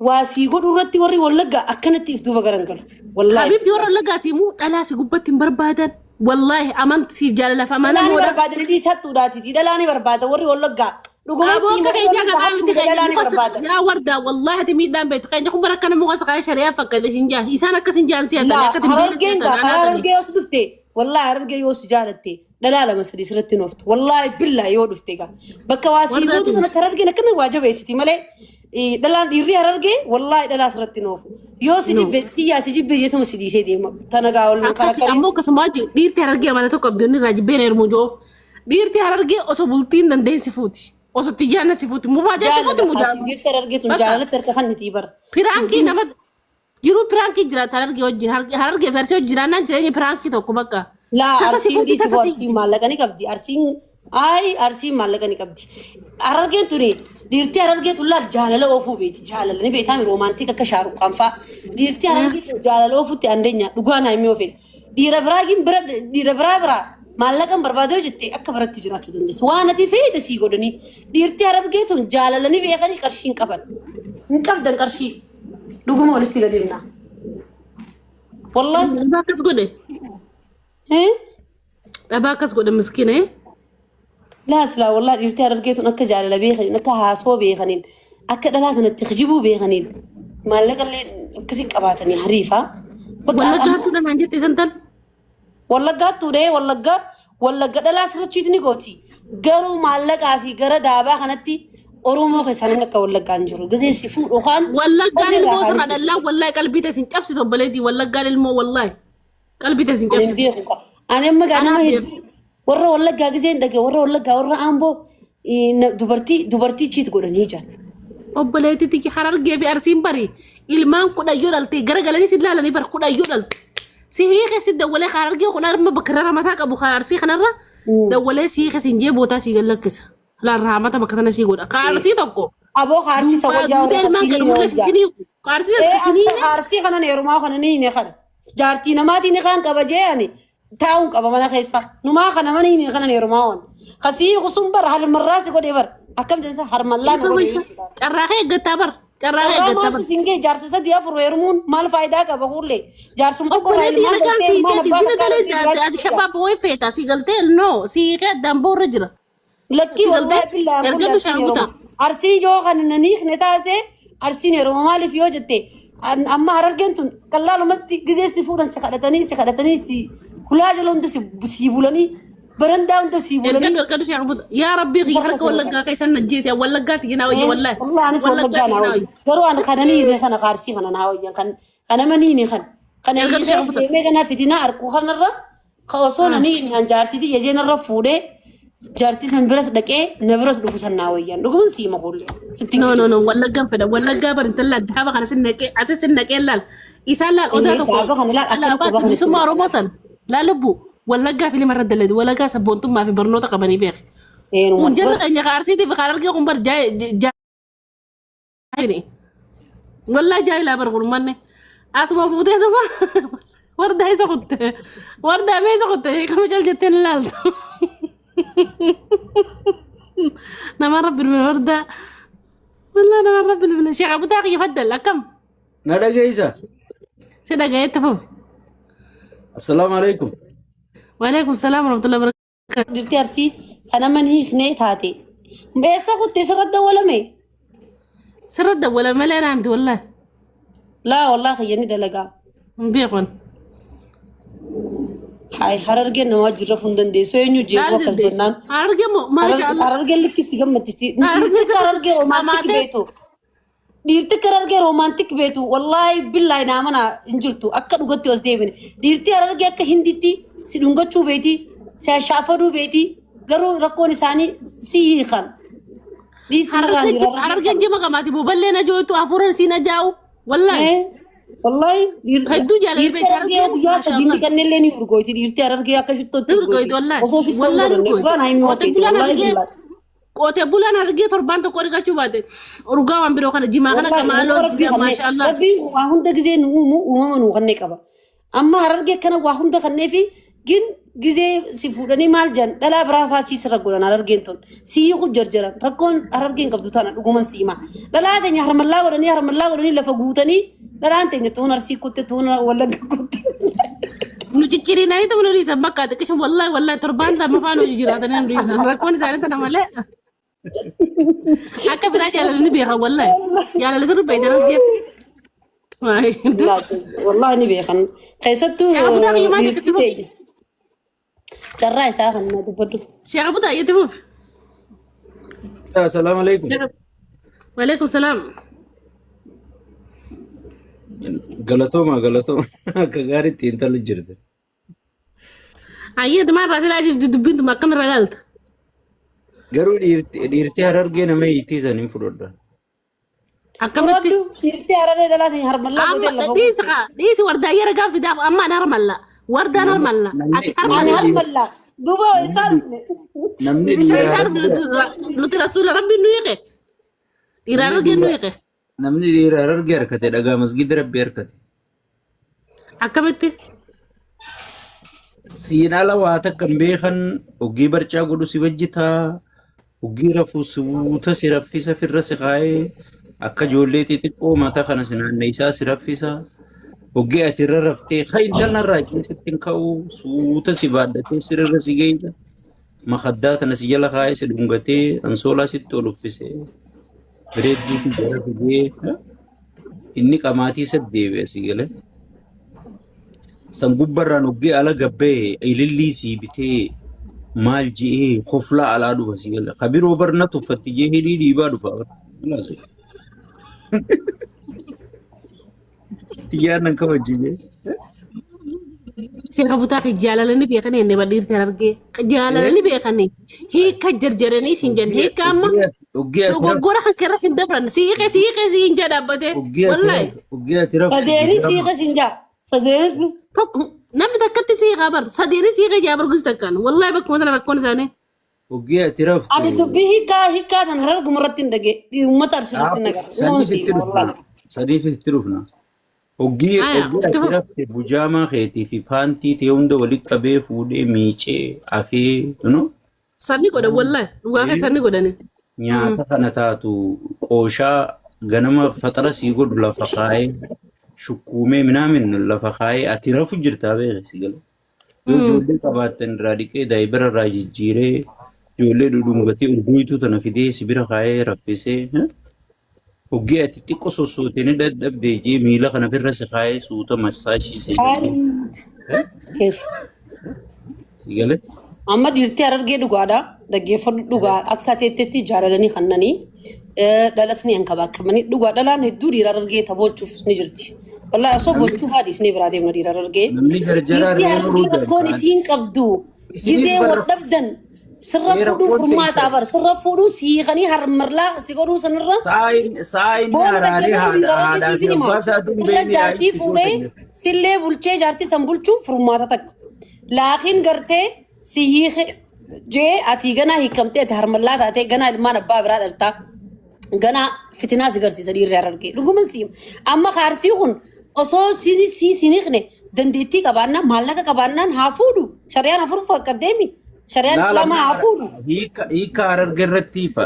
waa sii godhu irratti warri Wallaggaa akkanatti if duuba garan galu. Wallaahi.
Habiibti warra Wallaggaa siimuu dhalaa si gubbatti hin barbaadan. Wallaahi amanti siif jaalalaaf
Dhalaa ni
amanamoodha.
barbaada dhiisattuudhaatiti. Dhalaa ni barbaada warri Wallaggaa. Dhuguma
Aboo
sii
akka
warri
keenyaa
Wallaggaa
kanaa miti
hattuudha
keenya
dhalaa ni
muka
barbaada.
yaa wardaa wallaahi ati miidhaan beektu keenya kun bara akkana muka saqaa shari'aa fakkaate hin jaa isaan akkas hin jaan si'atan
Laa
akka timbiira
harargeen
si'atan
gaa
anaa
karaa
sanii.
harargee yoo si dhufte wallaahi harargee yoo si jaalatte dhalaa lama sadii sirratti hin ooftu. Wallaahi billaa yoo dhufte gaa bakka waa sii
Wardaa
gootu
tuni.
sanatti harargeen akkana waa jabeessiti malee dhalaan dhiirri harargee wallaahi dhalaa sirratti hin oofu. Yoo si
No.
jibbe tiyyaa si jibbe jeetuma si dhiisee deema. Tana gaa wal
Akkasi
karakkarii.
ammoo akkasuma dhiirti harargee amala tokko abdiin irraa jibbeen heerumuu jiruuf dhiirti harargee osoo bultiin dandeensi fuuti osoo tiyyaana si fuuti mufaajaa si fuuti
Jaalala
mujaa.
asii dhiirti harargee tun
Bakka
jaalalatti harka kannitii bara.
piraankii nama jiruu piraankii jiraata harargee wajjin harargee fi arsii wajjin jiraannaan jireenya piraankii tokko bakka.
Laa
Tasa si
arsiin
fuuti
dhiitii
tasa
boo
si
arsiin maallaqa ni qabdi. Arsiin ay arsiin maallaqa ni qabdi. Harargeen tuni dhiirtii harargee tun laal jaalala oofuu beeti. Jaalala ni beektaami roomaantik akka shaaruqqaan faa. Dhiirtii harargee tun jaalala oofutti andeenya dhugaa naa himee oofee. Dhiira biraa gin bira dhiira biraa biraa maallaqan barbaadee hojjette akka biratti jiraachuu dandeessa. Waan ati feete sii godhanii. Dhiirtii harargee tun jaalala ni beekanii qarshii hin qaban. Hin qabdan qarshii. Dhuguma walitti gadi himna. Wallahi.
Dhabaa akkas godhe.
Eh?
Dhabaa akkas godhe miskiina.
Laa silaa wallahi dhiirtii harargee tun akka jaalala beekaniin akka haasoo beekaniin akka dhalaa tanatti kijibuu beekaniin maallaqa illee akkasii qabaatanii hariifaa. Bakka
Wallaggaa hattuu namaan jette isan tan.
Wallaggaa tuudhee wallaggaa wallagga dhalaa sirrachiitu ni gooti. Garuu maallaqaa fi gara daabaa kanatti Oromoo keessaa namni akka wallaggaa hin jiru. Gizee si fuudhu kaan
Wallaggaan
onnee
ilmoo
irraa
sirraa
kaanis.
dhallaa wallaahi qalbii teessin cabsitu obboleettii wallaggaan ilmoo wallaahi qalbii teessin
Ani hin
cabsitu.
beeku qaba. Ani amma gaa nama
Anaaf
hedduu warra wallaggaa gizee hin dhagaye warra wallaggaa warra aamboo dubartii dubartii chiit godhanii jiran.
Obboleettii tiyya harargee fi arsiin bari ilmaan kudhayyoo dhalte garagalanii si ilaalanii bar kudhayyoo dhalte. Si hiike si dawwalee harargee kun harma bakka irra mataa qabu arsii kanarra dawwalee si hiike siin jee bootaa si gallakkisa. Laan raamata bakka tana sii godha. Ka arsii tokko.
Aboo ka arsii isa
Duubaa
wayyaa
duudee
warra
ilmaan
sinii
kan
ne
umurlee
wayyaa.
sinii ka arsii
Ee
tokko sinii
arsa arsii kanan heerumaa kana ni hine kana. Jaartii namaatii ni kaan qaba jee ani taa'uun qaba mana keessa. Numaa kana mana hine kanan heerumaa waan. Kasii kusun bar harmarraa si godhee bar. Akkam jedhisa harmallaa na godhee jechuudha.
Carraa kee eeggattaa bar. Carraa kee
Carraa
eeggattaa bar.
maaltu siin ga'e jaarsa sadii afur heerumuun maal faayidaa qaba kuullee. Jaarsuma tokko irraa
Obboleetti
ilmaan
yalagaan
galtee
sii
ilmaan
teeti
abbaa
zina
takkaa
dalee
galtee
ati
jiraachuu
shabaab wayi feeta sii galtee no sii hiikee addaan boorra jira.
Lakkii
Si galtee
wallaahi billaahi kulli
erga
arsiin
bishaan
heeruma.
guutaa.
Arsiin yoo kan naniikne taate arsiin heeruma maaliif yoo jette amma harargeen tun qallaalumatti gizee si fuudhan si kadhatanii si kadhatanii si hulaa jala hunda si si bulanii barandaa hunda si bulanii.
Ergadhu ergadhu bishaan guutaa. Yaa rabbii kiyya
Harka
harka
si
wallaggaa keessan najjeesi wallaggaatti jinaa wayya wallaahi.
Wallaahi anis
Wallaggaatti
wallaggaa naa
jinaa
wayya.
wayya.
Garuu ani kananii kana qaarsii kana naa wayya kan kana maniini kan kana
Ergadhu bishaan guutaa.
deemee kana fitinaa arku kanarra Ka osoo nani an jaartii tiyya jeen irra fuudhee jaartii san biras dhaqee na biras dhufu san naa wayyan dhuguman siima kuullee sitti hin
No, no, no,
kijibu.
wallaggaan fedha. Wallaggaa bari intala daaba kana sin naqee asis sin naqee laal. Isaan laal odaa
Ee
tokko
daaba kana laal akkana
alaabaa
quba kana sin
bilisummaa
naqee.
Oromoo san laal lubbu wallaggaa fi limarra daladu wallaggaa sabboontummaa fi barnoota qabanii beek.
Ee
Kun
numatu
jarri
bar
keenya ka Arsiitii fi ka Harargee kun bar jaahili. Wallaa jaahilaa bar kun manne. Asuma fuutee tuma wardaa isa kutte. Wardaa mee isa kutte kama cal jettee ni laaltu. Nama rabbi bilbila wardaa. Wallaa nama rabbi bilbila. Sheekh Abutaa kiyya faddal akkam?
Na dhageessa.
Si dhagayetti fufi.
Assalaamu alaikum.
Waalaikum salaam warahmatullahi wabarakatuh.
Dhirti arsii kan amma hin hiiknee taate. Eessa kutte sirra dawwalame?
Sirra dawwala malee naa miti wallaahi.
Laa wallaahi kiyya ni dalagaa.
Hin beekon.
Hayi harargeen nama wajjin rafuu hin dandeessu eenyu jeequu
Maal
akkas
dandeessu?
jennaan.
Harargee moo maasha Allah.
Harargeen likki si gammachiisti.
Harargee
Dhiirti harargee romaantik
hamaatee
beektu. Dhiirti akka Harargee romantic beetu wallaahi billaahi naa mana hin jirtu akka dhugatti os deebine. Dhiirti Harargee akka Hinditti si dhungachuu beeti, si ashaafaduu beeti, garuu rakkoon isaanii si hiikan. Dhiisi irraan dhiira Harargee
Harargeen jima qamaati boballee na jooytu hafuuran siin ajaa'u. Wallaahi.
Wallaahi
Hedduu jaalala
dhiirti
beekti
Harargee
Harargeen
guyyaa sadii
maashaallah.
dhiqannellee ni urgoyti. Dhiirti Harargee akka shittootti
Ni urgoyti
urgoyti.
wallaahi.
Osoo shittoo hin
Wallaahi ni
godhanne
urgoyti.
duraan haimuu
Qote
feeti.
bulaan
Wallaahi
Harargee
billaahi.
qote bulaan Harargee torbaan tokko dhiqachuu baate urgaa waan biroo kana jimaa kana
Wallahi
qamaaloo
uumama rabbii kannee
maashaallah.
rabbiin waa hunda gizee nu uumu uumama nu kannee qaba. Amma Harargee akkana waa hunda kannee fi gin gizee si fuudhanii maal jedhan dhalaa biraa faachii sirra godhan Harargeen tun si hiiku jarjaran rakkoon Harargeen qabdu tana dhuguman si hima. Dhalaa teenya harmallaa godhanii harmallaa godhanii lafa guutanii dhalaan teenya tuun Arsii kutte tuun Wallagga kutte.
Nu cicciriinanii ta'u nu dhiisan bakka xiqqishu wallaahi wallaahi torbaan lama faana hojii jiraatanii nu dhiisan rakkoon isaanii tana malee akka biraa jaalala ni beekan wallaahi jaalala sirri beekan argee.
Wallahi ni beekan. Keessattuu
Sheekh Abutaa kiyya maal
dhiirti
jettatti fuuf?
teenya carraa isaa kan na dubbadhu.
Sheekh Abutaa itti fuuf.
Assalaamu alaikum.
Waalaikum salaam.
Galatooma galatooma akka gaariitti intalli jirte.
Ayyee maal irraa silaa jirti dubbiin tuma akkam irraa ilaalta?
Garuu dhiirti Harargee nama hiitii san hin fudhadha.
Akkamitti?
Fudhadhu dhiirti Hararee dhalaatiin harmallaa gootee
Amma
lafa
dhiisi
guutte.
kaa dhiisi wardaa yeroo gaaf fidaaf amma ani harmalla. Wardaan harmalla. Ati
Ani
harmalla.
harmallaa. Duuba isaa dhufne.
Namni
Isa
dhiira
isaa
Harargee
nuti rasuula rabbiin nu hiike. Dhiira Harargee nu hiike.
Namni dhiira Harargee harkate dhagaa masgida rabbii harkate.
Akkamitti?
Siin ala waa takka hin beekan oggii barcaa godhu si wajjitaa oggii rafu si wuuta si raffisa firra si kaayee akka ijoollee xixiqqoo mataa kana si naanneessaa si raffisa oggii ati irra raftee ka intalna irraa keessatti hin ka'u suuta si baadhatee sirra si geessa makaddaa tana si jala kaayee si dhungatee ansoolaa sitti ol uffisee bareedduu si jala fidee inni qamaatii isa deebi'a si galee. San gubbarraan oggee ala gabbee ilillii sii bitee maal je'ee koflaa alaa dhufa si gala. Ka biroo bar na tuffatti jee hidhii dhiibaa dhufa. Tiyyaan nan kabajji jee.
Sheekh Abutaa kee jaalala ni beekanii inni badhiirti Harargee. Jaalala ni beekanii. Hiika jarjaranii siin jenna. Hiika amma
Oggee ati
dogoggora kan keerra siin dabran. Siiqee siiqee siin jaa dhaabbatee. Wallaahi.
oggee ati raftu.
Sadeeni siiqa siin jaa. Sadeeni.
Tokko namni takkatti siiqaa bar. Sadeeni siiqee jaa bargis takkaan. Wallaahi bakkuma tana rakkoon isaanii.
Oggee ati raftu.
Ani dubbii hiikaa hiikaa tan hararguma irratti hin dhage. Uummata Arsii irratti hin agarre.
Sadiif itti dhufna. Sadiif itti dhufna. Oggee
Aya,
oggee
itti
ati
fufu.
rafte bujaamaa keetii fi paantii ta'e hunda walitti qabee fuudhee miicee afee you know?
Sanni godhan wallaahi. Dhugaa kee sanni godhani.
Nyaata kana taatu qooshaa ganama faxara sii godhu lafa kaayee shukkuumee minaamin lafa kaayee ati rafu jirtaa beeke si gala. Yoo ijoollee qabaattan irraa dhiqee daayibara irraa jijjiiree ijoollee dhudhungatee urgooytuu tana fidee si bira kaayee raffisee hoggee ati xiqqoo sossootee ni dadhabdee jee miila kana firra si kaayee suuta massaashii si godhee
Keef.
si gale.
Amma dhiirti Harargee dhugaadha. Dhaggeeffadhu dhugaa akka teettetti jaalalanii kannanii dhalas ni hankabaakkamanii dhugaa dhalaan hedduu dhiira Harargee taphachuuf ni jirti. Wallaahi osoo gochuu haadhi isinii biraa deemna dhiira Harargee.
Namni jarjaraa
Dhiirti
reeruu
Harargee rakkoon isiin qabdu
Isiniif
gizee wal
barra
dhabdan sirra
Ee
fuudhuun
rakkoon
furmaataa
teessan.
bar sirra fuudhuun siiqanii harmarlaa si godhuu sanirra
Sa'a inni sa'a inni
Booda
haraalee
dhaggeeffadhu
haadha
dhiira Harargee
haadhaa
siif
fi
hima.
abbaa isaatiin
Sirra
beekni
jaartii
itti
fuudhee sillee bulchee jaartii san bulchuun furmaata takka. Laakiin gartee si hiike jee ati ganaa hiikamtee ati harmallaa taatee ganaa ilmaan abbaa biraa dhaltaa. Ganaa fitinaa si garsiisa dhiirri Harargee. Dhuguman si hima. Amma kaarsii kun osoo si si si hiikne dandeettii qabaannaan maallaqa qabaannaan haa fuudhu. Shari'aan afur fakkaddeemi. Shari'aan
Laala
Islaamaa haa fuudhu.
hiika hiika Harargee irratti ifa.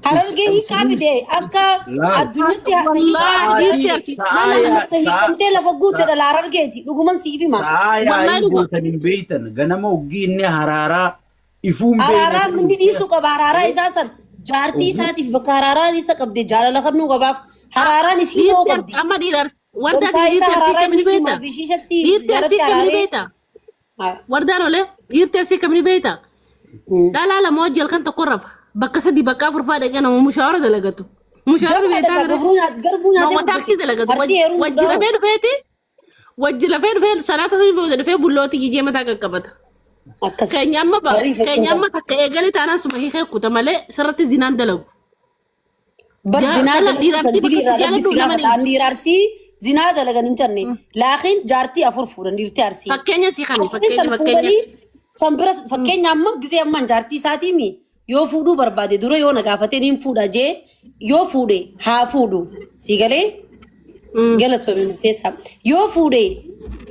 Harargee hiikaa fide akka
Laal.
addunyaatti hiikaa
Wallaahi
fide
dhiirti Arsii.
Sa'a
nama hiikamtee lafa guutte dhala Harargeeti. Dhuguman siif hima.
Sa'a
Wallaahi
yaa'ii
dhuga.
gootan hin beektan ganama oggii inni haraaraa ifuun
Haraaraa
beekna.
inni dhiisuu qaba. Haraaraa isaa san jaartii isaatiif bakka haraaraan isa qabde jaalala kennuu qabaaf. Haraaraan isii ta'uu
Dhiirti
qabdi.
Arsii amma dhiira Arsii. Wardaan
Wantaa
dhiirti
isaa
Arsii
haraaraa
kamini
inni
beekta?
jimaa fi shiishatti
Dhiirti Arsii
jalatti
kamini
haraaree.
beekta? Wardaan olee dhiirti Arsii kamini beekta? Dhalaa lama wajji halkan tokko rafa. Bakka sadii bakka afur faa dhaqee nama mushaawara dalagatu. Mushaara
Jabaadha
beektaa
gaa
mire.
garbuu nyaat garbuu nyaatee
Nama
guddate.
taaksii dalagatu.
Arsii heerumuu
Wajji
danda'u.
lafee dhufeeti. Wajji lafee dhufee salaata subii booda dhufee bullooti jijee mataa qaqqabata.
Akkas.
Keenya amma ba
Garii
keenya
fakkeenya.
amma takka eegalee taanaan suma hiikee kuta malee sirratti zinaan dalagu.
Bar zinaa
Dhala
dalagu
dhiiraaf
san
bakka
dilii irraa rabbi
jaaladhu
si
nama
gaafata. An dhiira arsii zinaa dalagan hin jenne. Laakiin jaartii afur fuudhan dhiirti arsii.
Fakkeenya si kana
Afran
fakkeenya
san
fakkeenya.
fuudhanii san bira fakkeenya amma gisee ammaan jaartii isaatiimi yoo fuudhuu barbaade dura yoo na gaafatee niin fuudha jee yoo fuudhe haa fuudhu. Sii galee galatoomi murteessaa. Yoo fuudhe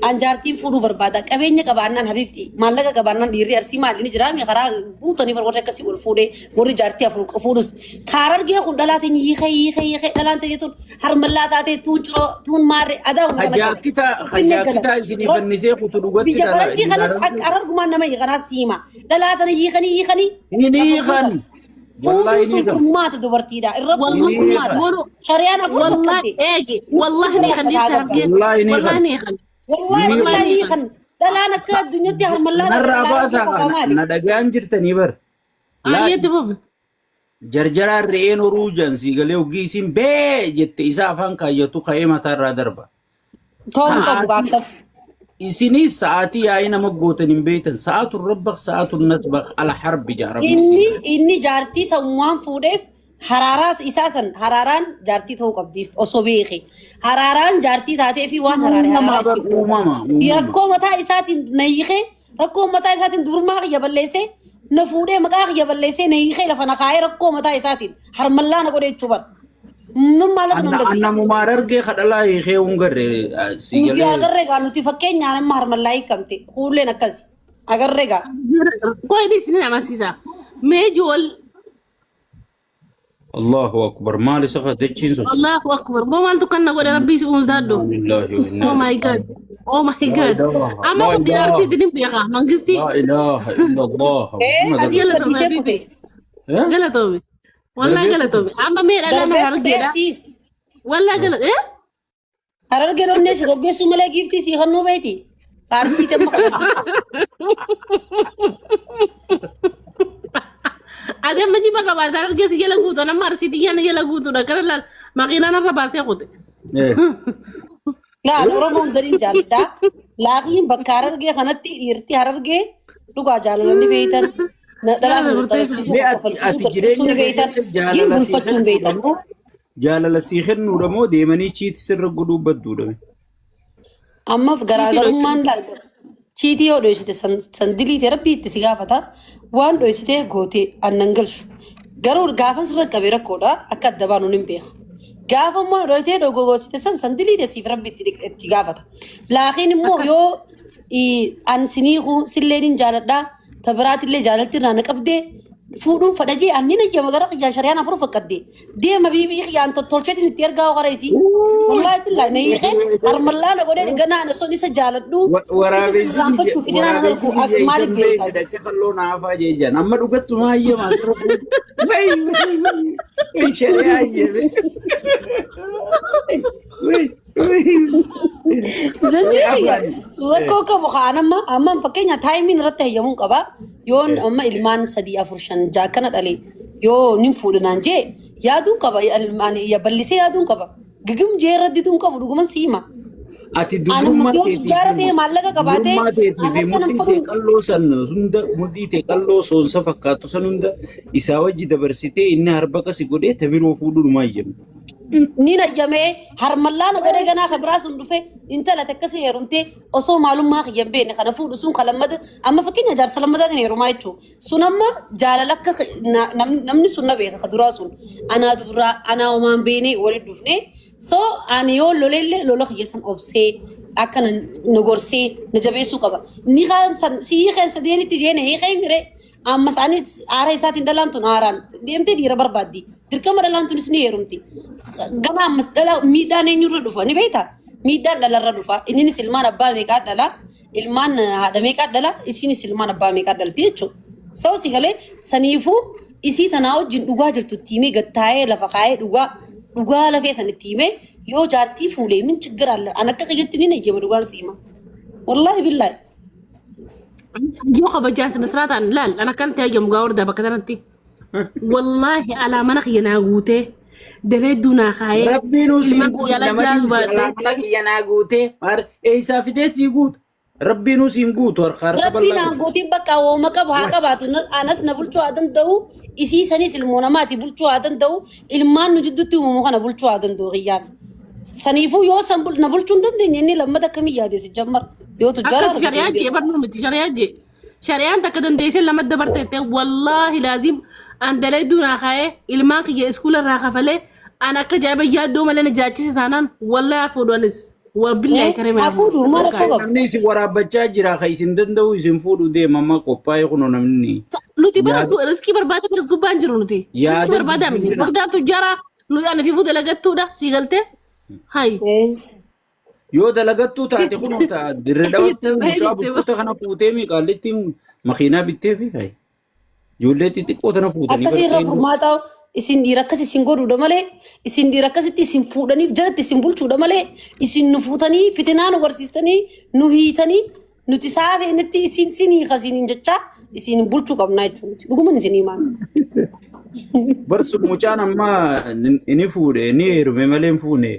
an jaartiin fuudhuu barbaada. Qabeenya qabaannaan habibti maallaqa qabaannaan dhiirri arsii maali ni jiraami karaa guutanii bar warri akkasii ol fuudhe warri jaartii afur fuudhus. Kaarargee kun dhalaa teenya hiikee hiikee hiikee dhalaan teenya tun harmallaa taatee tuun ciroo tuun maarree adaa humna kana gala.
Hajaakita
Finfinnee gala.
hajaakita isinii fannisee kutu dhugatti
Biyya
dhala
faranjii kanas akka arargumaan nama hiikanaas siima. Dhalaa tana hiikanii hiikanii
Hin
lafa
hiikan.
guutan.
Wallaahi
Fuudhuun
hin
sun
hiikan.
furmaata dubartiidha. Irra fuudhuun
Wallahi
furmaata.
wanu
Shari'aan afur
wallahi
fakkate.
eegi
Nutti
wallahi ni
bira
kan
fataa
dhiirti
gabba.
hargee
Wallaahi hin
wallahi
hiikan.
ni kan
Wallahi
Hin
wallahi
billahi
ni
hiikan.
kan
hiikan. Dhalaan akka addunyaatti harmallaa taate
Narraa
dhalaa
baasaa
argee kophaa
kana
maali?
na dhagayaan jirtanii bar. Laa
ayyeetti fufi.
Jarjaraan re'een horuu jansii galee hoggii isiin bee jette isa afaan kaayyatu ka'ee mataarraa darba.
Ta'uu qabu
Sa'aatii
akkas.
isinis sa'aatii yaa'ii nama gootan hin beektan. Sa'aatuun rabbak sa'aatuun nasbak ala harbi jaa rabbi
Inni
isin.
inni jaartii san waan fuudheef haraaraas isaa san haraaraan jaartii ta'uu qabdiif osoo beeke. Haraaraan jaartii taatee fi waan haraare
Uumama
haraaraa
bar
isii fuudha.
uumama uumama.
Rakkoo mataa isaatiin na hiikee rakkoo mataa isaatiin dubrummaa kiyya balleessee na fuudhee maqaa kiyya balleessee na hiikee lafa na kaayee rakkoo mataa isaatiin harmallaa na godhe jechuu bara. Min maalatu nu
Anna
hundasii.
anna mumaar argee kadhalaa hiikee hungarre si
Nuti
galee.
agarree gaa nuti fakkeenyaan amma harmallaa hiikamte kuulleen akkasi agarree gaa.
Koo inni isin amansiisa. Mee ijool
Allahu akbar maal isa dachiin sos.
Allahu akbar. Boo maaltu kan na godhe rabbii si uumsaadhu.
Lillahi wa inna
Oh my
ilaihi
God. Oh my
La
God.
ilaha
Amma
la
kun
ilaha
dhiyaarsiitti ni beeka. Mangistii
la ilaha illa Allah
Ee
Muhammad
asii
rasul.
galatoomi
gadhiisee
habibi.
kute.
Eh?
Galatoomi. Wallahi
Darbee kute.
galatoomi. Amma mee dhalaan
Darbee kutee
harargeedha.
asiis.
Wallahi galat eh?
Harargee donnee si goggeessuu malee giiftii si kannuu beeti. Faarsii temma kana.
Ati amma jiba qabaata harargee si jala guutu nama arsiitii yana jala guutuudha kana laal makiinaan irra baasee kute.
Eh.
Laal Oromoon gadiin jaalladha. Laakiin bakka harargee kanatti dhiirti harargee dhugaa jaalalanii beeytan. Dhalaa
Galatoomi
kana
murteessa.
taphachiisuu
Mee ati
kofalchiisuu
ati
taphachiisuu
jireenya
ni
kee
beeytan.
keessa
Gin
jaalala sii
bulfachuu hin
kennuudha
beeytan.
moo jaalala sii kennuudha moo deemanii chiiti sirra godhuu badduudha?
Ammaaf
Chiitii
garaagarummaan
dhoysite.
laal chiitii yoo dhoysite san diliite rabbii itti si gaafata. Waan dhoysitee goote annan galchu. Garuu gaafa sirra qabe rakkoodha akka adda baanu hin beeka. Gaafa immoo dhoyitee dogogorsite san san diliite siif rabbi itti gaafata. Laakiin immoo
Akkas.
yoo an siniiku silleen hin jaaladha ta biraatillee jaalalti irraa na qabdee fuudhuun fadha jee anni nayyama gara kiyyaan shariyaan afur fakkadde deema biibii kiyyaan tottolcheetiin itti ergaa hora isii. Wallaahi billaahi na hiikee harmallaa na godhee ganaa na son isa jaaladhu isa
Waraabessi
sirraanfachuu fidinaan
waraabessi
argu
kiyya
maaliif
isan
beekaa?
beekne dacha qalloo naafaa jee jaan. Amma dhugattu maayyama asirra Wai wai wai wai shari'aa hayyame. Wai wai wai
Jechuun
afaan.
rakkoo qabu kaan amma amma fakkeenya taayimiin irratti hayyamuun qaba. Yoon amma ilmaan sadii afur shan ja'a kana dhale yoo nin fuudhinaan jee yaaduun qaba ilmaan ya ballisee yaaduun qaba. Gigim jee irra diduun qabu dhuguman siima.
Ati
Ani
dubrummaa
yoo
keetii
tujjaara
fi
ta'e maallaqa qabaatee
dubrummaa teetii
an
fi
akka nan
mudhii tee
fadhu
qalloo san hunda mudhii tee qalloo soonsa fakkaattu san hunda isaa wajji dabarsitee inni harbaqa si godhee ta biroo fuudhuun maayyame.
ni nayyamee harmallaa na godhee ganaa ka biraa sun dhufe intala takkasi heerumtee osoo maalummaa kiyya hin beekne kana fuudhu sun ka lammata amma fakkeenya jaarsa lammataatiin heerumaa jechuudha. Sun amma jaalala akka namni sun na beeka ka duraa sun anaa duraa anaa homaan beeknee walitti dhufnee so ani yoo loleellee lola kiyya san obsee akka na gorsee na jabeessuu qaba. Ni kaan san sii keessa deenitti jeene hiikee miree amma isaanis aara isaatiin dhalaan tun aaraan deemtee dhiira barbaaddi. Dirqama dhalaan tunis ni heerumti. Gama ammas dhala miidhaan eenyurra dhufa ni beektaa? Miidhaan dhalarra dhufa. Inninis ilmaan abbaa meeqaa dhala? Ilmaan haadha meeqaa dhala? Isinis ilmaan abbaa meeqaa dhalti jechuudha. Soo si galee saniifuu isii tanaa wajjin dhugaa jirtu itti himee gattaa'ee lafa kaa'ee dhugaa dhugaa lafee san itti himee yoo jaartii fuudhee min chiggir alla an akka kiyyatti ni nayyama dhugaan siima. Wallaahi billaahi.
Yoo kabajaan sinisiraataan laal an akkanatti hayyamu gaa hordaa bakka kanatti. Wallaahi alaa mana kiyya naa guutee Daleedduu naa kaayee.
Rabbiin siin
Ilmaan
guutu
kiyya ala
nama
jiraatu
dhiisi
baadhee.
alaa mana kiyya naa guutee maar eessaa fidee sii guutu. Rabbiin siin guutu harka harka
Rabbiin
bal'aa qabu.
aangootiin bakka wooma qabu haa qabaatu. Anas na bulchuu haa danda'u. Isii sanis ilmoo namaati bulchuu haa danda'u. Ilmaan nu jidduutti uumamu kana bulchuu haa danda'u kiyyaan. Saniifuu yoo san na bulchuu hin dandeenye inni lammata akkamii yaade si jammar. Yoo tujjaara
Akkas shari'aa jee barnuu miti shari'aa jee. Shari'aan takka dandeessee lama dabarseette wallaahi laazim an dalayduu naa kaa'ee ilmaan kiyya iskuula irraa kafalee an akka jaa'iba yaaddoo malee na jiraachise taanaan wallaahi haa fuudhu anis. Wabillaahi karee
Haa fuudhu maal rakkoo qaba.
Namni isin waraabbachaa jira kan isin danda'u isin fuudhu deema amma qophaa'e kunoo namni.
Nuti baras riskii barbaada baras gubbaan jiru nuti. Riskii
Yaada
barbaada miti.
jijjiirina.
Wagdaan tujjaaraa nuti ana fiifuu dalagattuudha sii galtee. Hayi.
Yoo dalagattuu taate kunoo ta'a dirree dhawattuu mucaa buskuta kana fuutee miiqaallitti makiinaa bittee fi hayi. Ijoollee xixiqqoo tana fuutanii
Akkasii irra
bartee
furmaata isin dhiira akkas isin godhuudha malee isin dhiira akkasitti isin fuudhaniif jalatti isin bulchuudha malee isin nu fuutanii fitinaa nu barsiistanii nu hiitanii nuti saafeenetti isin isin hiika isiniin jechaa isin bulchuu qabnaa jechuudha. Dhuguman isin himaan.
Barsu mucaan amma inni fuudhe inni heerume malee hin fuune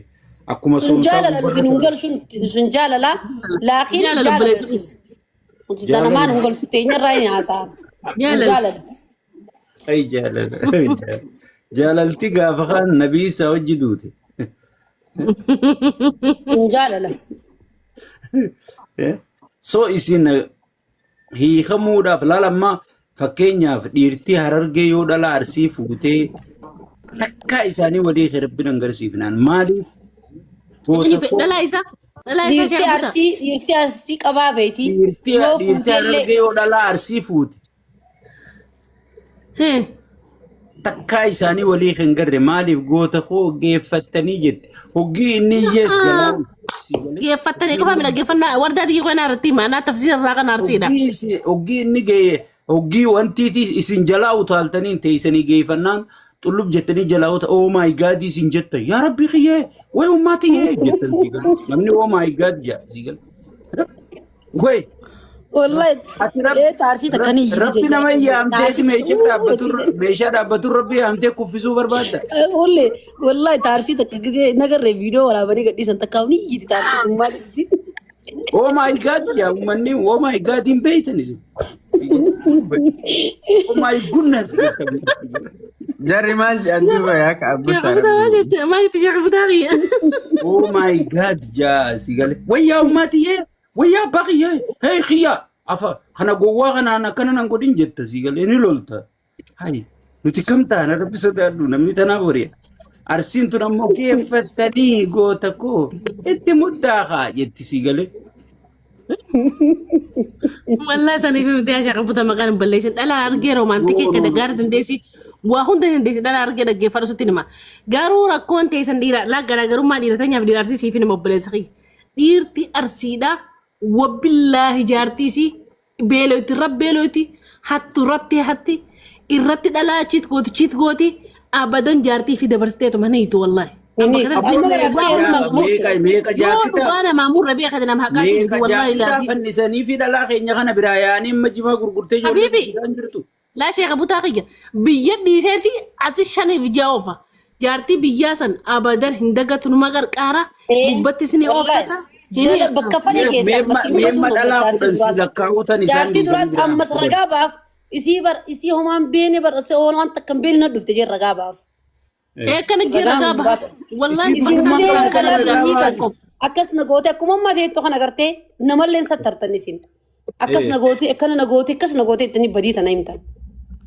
akkuma
Sun
soomsaa
jaalala nuti nun galchu sun jaalala laakiin
Jaalala
jaalala
obboleessa.
sun danamaan nun galchu teenyarraa hin haasa'an. Sun
Jaalala.
jaalala.
Ay jaalala. Ay, jaalala. Jaalalti gaafa kaan nabii isaa hojii duute.
Sun jaalala.
So isin hiikamuudhaaf laala amma fakkeenyaaf dhiirtii harargee yoo dhala arsii fuutee takkaa isaanii walii rabbiin agarsiifnaan maaliif goota koo
Dhalaa isaa. Dhalaa isaa
Dhiirti
shaabuta.
arsii dhiirti arsii qabaa beeti.
dhiirtii
Yoo
dhiirtii
fuutellee
harargee yoo dhala arsii fuute
Hee.
takkaa isaanii walii hin garre maaliif goota koo geeffattanii jette hoggii inni iyyees jalaa
Geeffattanii qofa mi dhaggeeffannaa wardaa xiyyi kana irratti hima anaa tafsiira irraa kan arsiidha.
hoggii hoggii inni ga'e hoggii wantiiti isin jalaa utaaltanii teessanii geeffannaan xullub jettanii jalaa uta oh my god isin jetta yaa rabbi kiyyee way ummaa tiyyee jettan sii gala namni oh my god jaa sii gala way
wallahi
ati rabbi
ee taarsii takka ni iyyiti
rabbi nama yaamteeti meeshaa dhaabbatu meeshaa dhaabbatu rabbi yaamtee kuffisuu barbaadda.
Wallahi wallahi taarsii takka gisee nagarree viidiyoo waraabanii gadhiisan takka ni iyyiti taarsii tun maal iyyiti.
Oh my god yaa uummanni oh my god hin beeytan isin. Oh my goodness.
Jarri maal jedhan duuba yaa ka abbutta
Sheekh maal
rabbi.
jette maal jette sheekh Butaaqii?
Oh my god yaa si gale. Wayyaa ummatiyyee wayyaa abbaa kiyyee hey kiyya afa kana gowwaa kanaan akkana nan godhin jetta si galee ni lolta. Hai nuti kam taana rabbi sodaadhu namni tanaaf horiya. Arsiin tun ammoo geeffattanii goota koo itti muddaa kaa jetti si galee.
Wallaahi saniif miti yaa sheekh Buta maqaan hin balleessin dhala argee romaantikii akka daggaara dandeessi waa hunda dandeessi dhala argee dhaggeeffadhu sitti hima. Garuu rakkoon teessan dhiira laa garaagarummaa dhiira teenyaaf dhiira arsii siif hima obboleessa kiyya. Dhiirti arsiidha wabillaahi jaartiisi beeloyti irra beeloyti hattu irratti hatti irratti dhalaa chiit gooti chiit gooti abadan jaartii fi dabarsiteetuma ni hiitu wallaahi. Amma
Inni
kanatti
amma
waa
arsii
hunda
Meeqa meeqa
yoo
jaakkita
dhugaa namaa murra beekate nama haqaatii miti
meeqa
wallaahi
jaakkitaa
laazim.
fannisanii fi dhalaa keenya kana biraa yaa'anii amma jimaa gurgurtee ijoollee
Habiibi
gurguraa jirtu.
laa sheeka butaa kiyya biyya dhiiseeti asi shaniif ijaa oofa. Jaartii biyyaa san abadan hin dagatu numa qarqaara
ee
gubbattis ni
wallahi
oofata hin
jala
hiiktu.
bakka fadhe keessaa
Meemma
ammas hin
meemma
hubatu
dhalaa
jaartii
kudhan si
duraas.
lakkaa'utan isaan
Jaartii
dhiisanii
duraas
biraa
ammas
godhan.
ragaa baaf isii bar isii homaan beene bar isii waan takka hin beene na dhufte jee ragaa baaf.
Ee akkana jee
Ragaa
ragaa
nuuf
baha.
baaf.
Wallaahi
Isin
bakka
gisee
isaan kana
balaa
ragaa
hiitan
tokko.
akkas na goote akkuma ammaa teettu kana gartee namallee hin sattartan isin. Akkas na goote akkana na goote akkas na goote ittanii badii tana himtan.